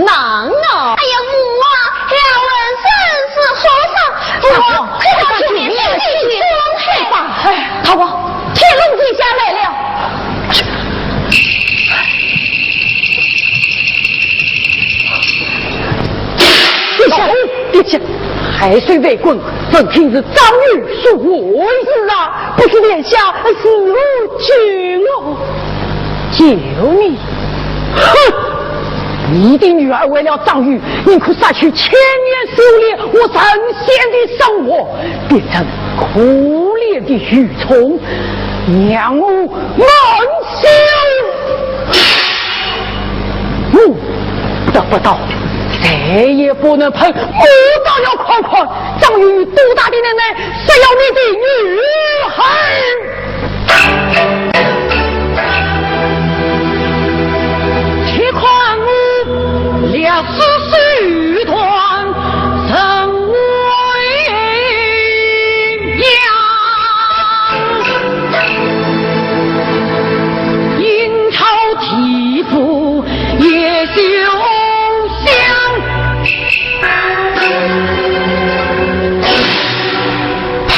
难啊！哎呀，母啊，老臣真是好伤。大王，快快去见天地，去吧。哎，大王，天龙殿下来了。殿下，殿下，海水翻滚，闻听是张玉所为。是啊，不知殿下是何救我？救你？哼！你的女儿为了张玉，宁可失去千年修炼和神仙的生活，变成可怜的愚虫，让我蒙羞。我得不到，谁也不能碰。我倒要看看张玉有多大的能耐，谁要你的女儿。 且看我历史手段甚伟大，阴曹地府也休想。呸！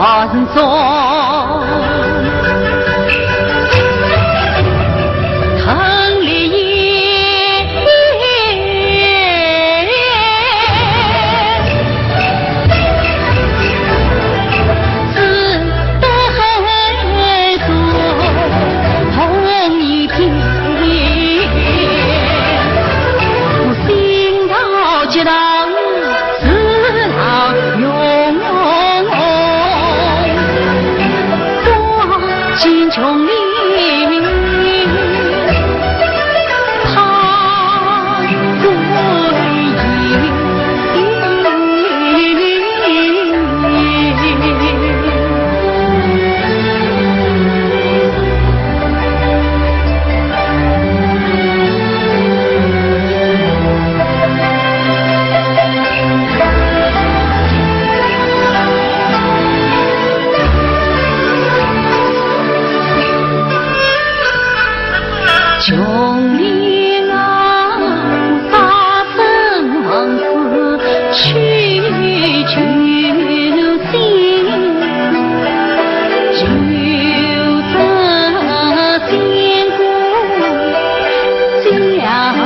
哎呀，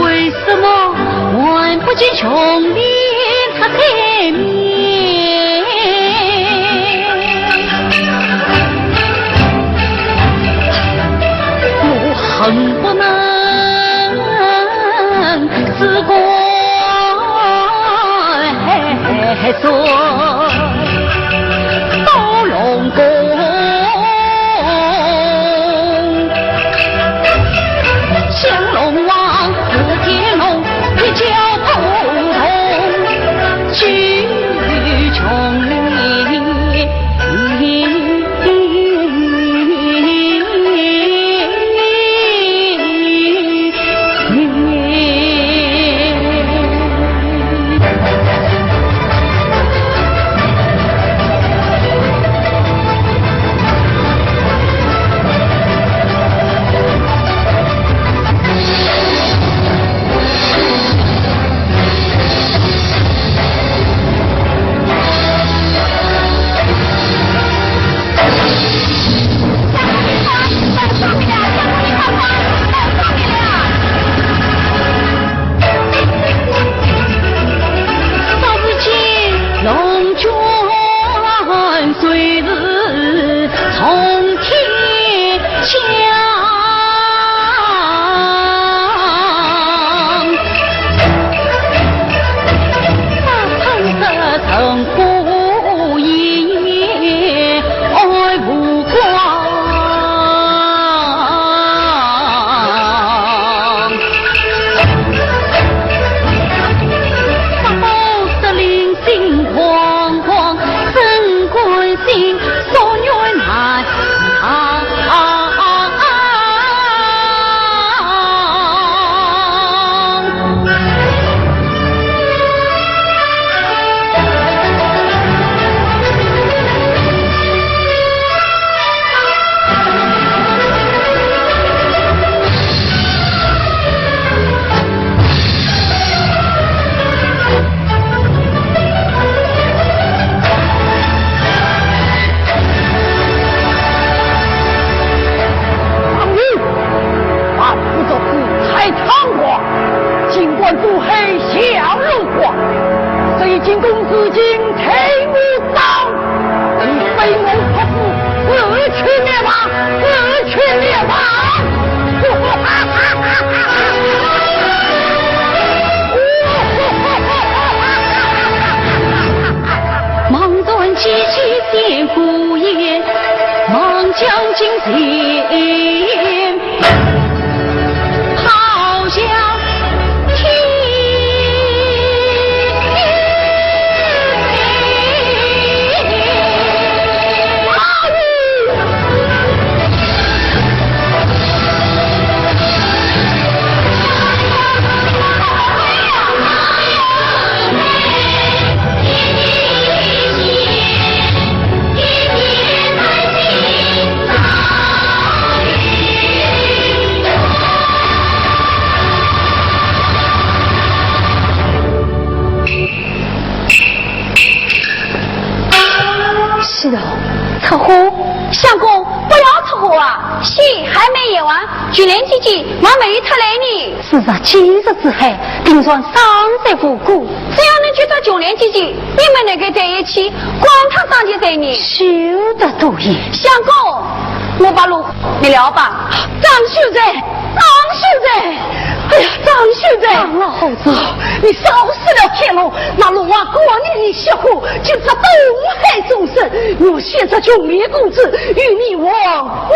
为什么看不见兄弟他的面？我恨不能自刎在龙宫。降龙王，紫金龙，一脚扑通，九重天。相公，不要出火啊，戏还没演完，琼莲姐姐还没有出来呢。是啊，几日之后，定然伤心无辜。只要能救到琼莲姐姐，你们能够在一起，管她伤及谁呢？休得多言。相公，我把路给你了吧。张秀才，张秀才，哎呀，张秀才，张老夫子，你烧死了天龙，那龙王过年的血火，就这东海众生，我现在穷命公子，与你王官。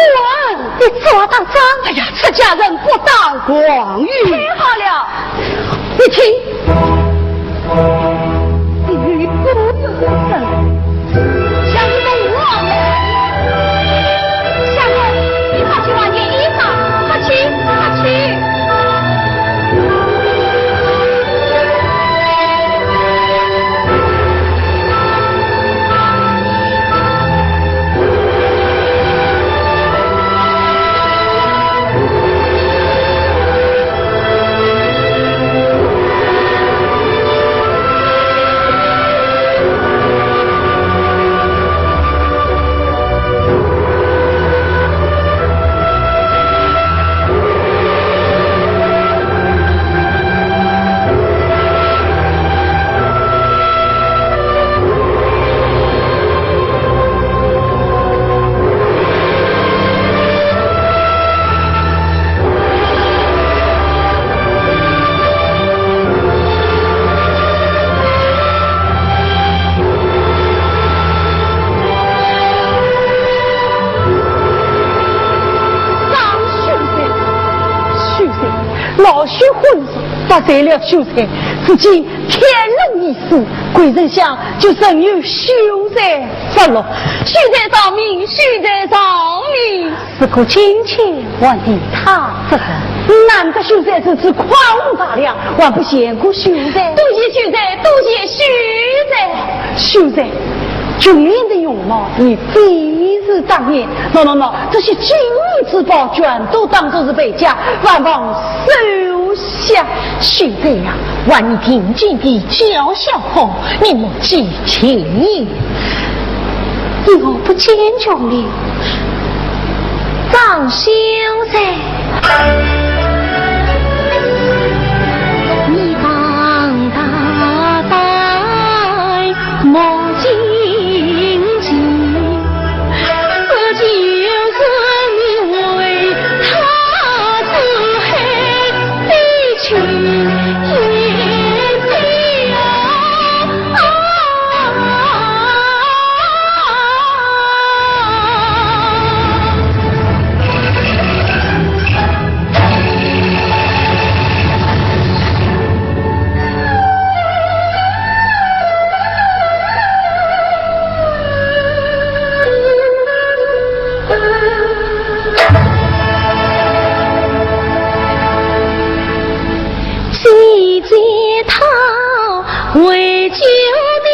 你做得到？哎呀，出家人不当王爷。听好了，你听。你不能生。 相公，你快去换件衣裳，快去，快去。张秀才，秀才，老朽昏睡，得罪了秀才，如今天龙已死，贵人想就任由秀才杀了。秀才饶命，秀才饶命。 如果今天还替他杀人，难得秀才如此狂妄善良，还不见过秀才？多谢秀才，多谢秀才。秀才，琼莲的容貌你非是当年，喏喏喏，这些金银珠宝全都当作是陪嫁，万望收下。秀才呀，还你定金的叫小红，你莫记起。 你我不见琼莲，张秀才。你当大胆莫进京，这就是你为他自害的亲爹呀。 谁知他为救你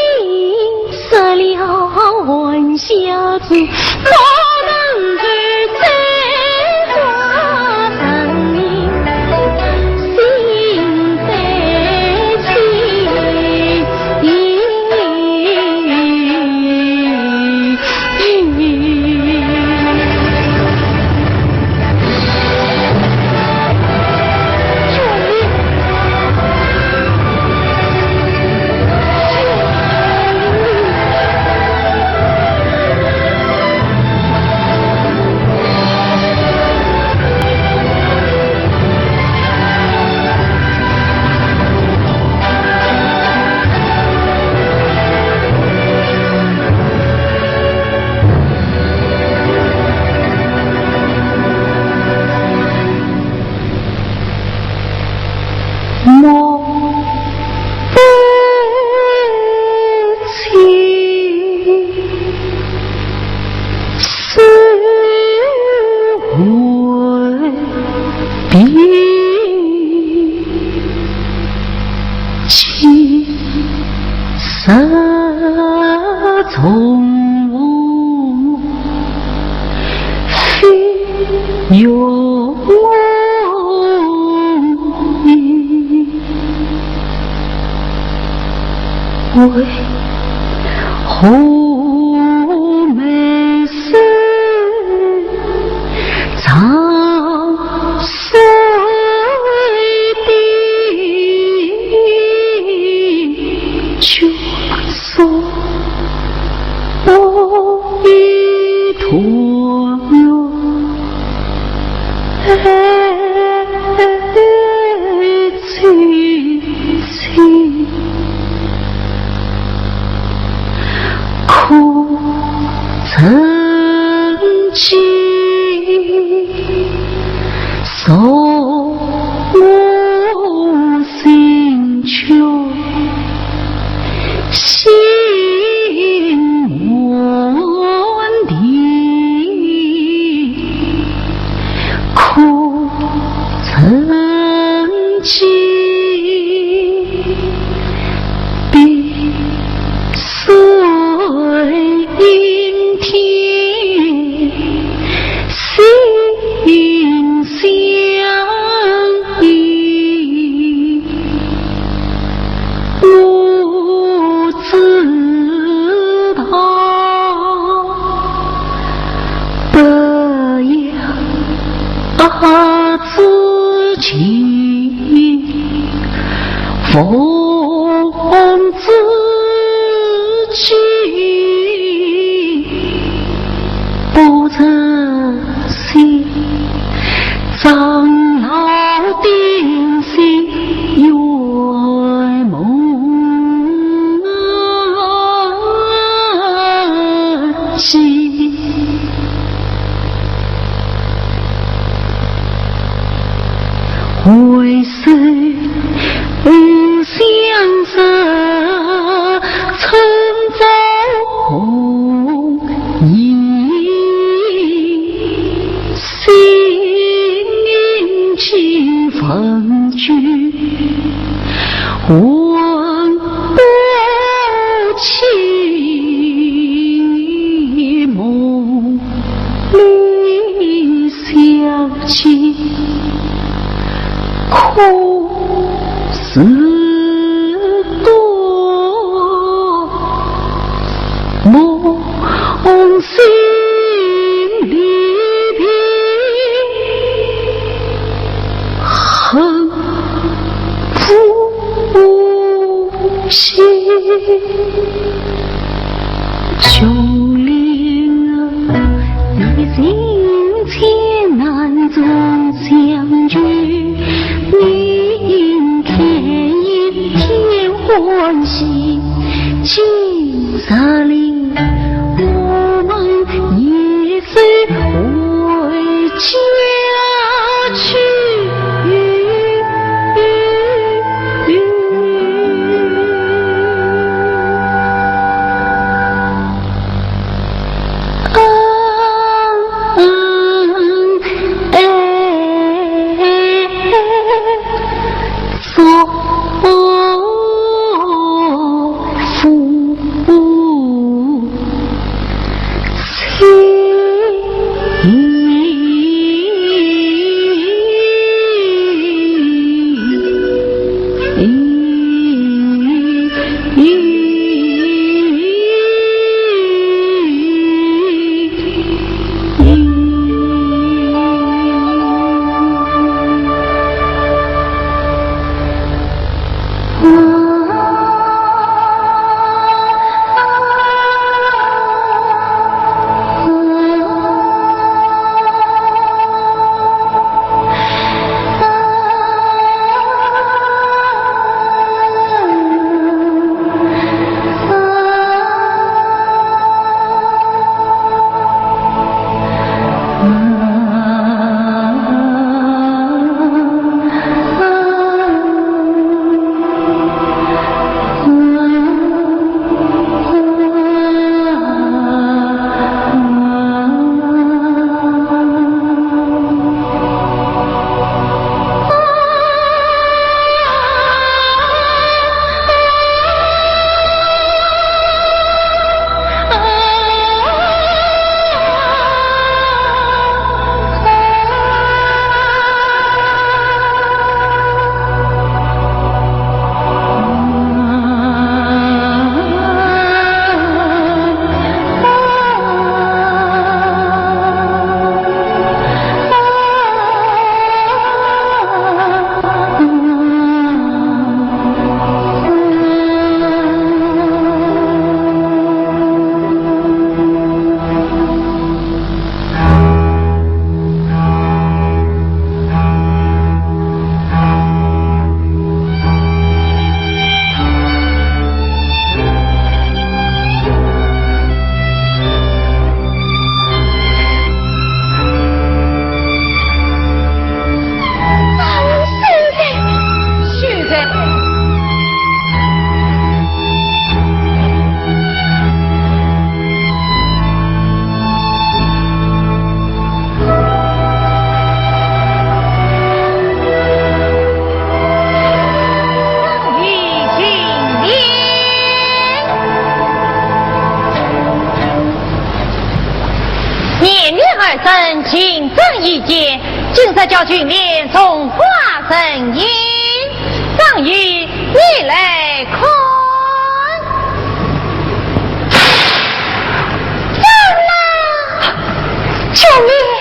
失了玩笑子，不能够再化成心悲戚。 莫不知 是为避其实从非用意。 为何梅树当岁的眷属，我已托愿，去去，可曾记？ 送我心圈心门的，可曾记？碧水映天， 心相依，我知道，不要自欺。 奉旨，不曾醒，长老定心圆梦记。 回首相识春风一心，几分君问不起。 梦里相见，可是多梦醒离别，恨不息。 兄弟啊，你心间难总相聚，你应该一片欢喜。今日里我们一 随回家去。啊，哎，哎，哎， 夫妻一见，今日叫君面重花成影，张仪，你来看。张郎，君面。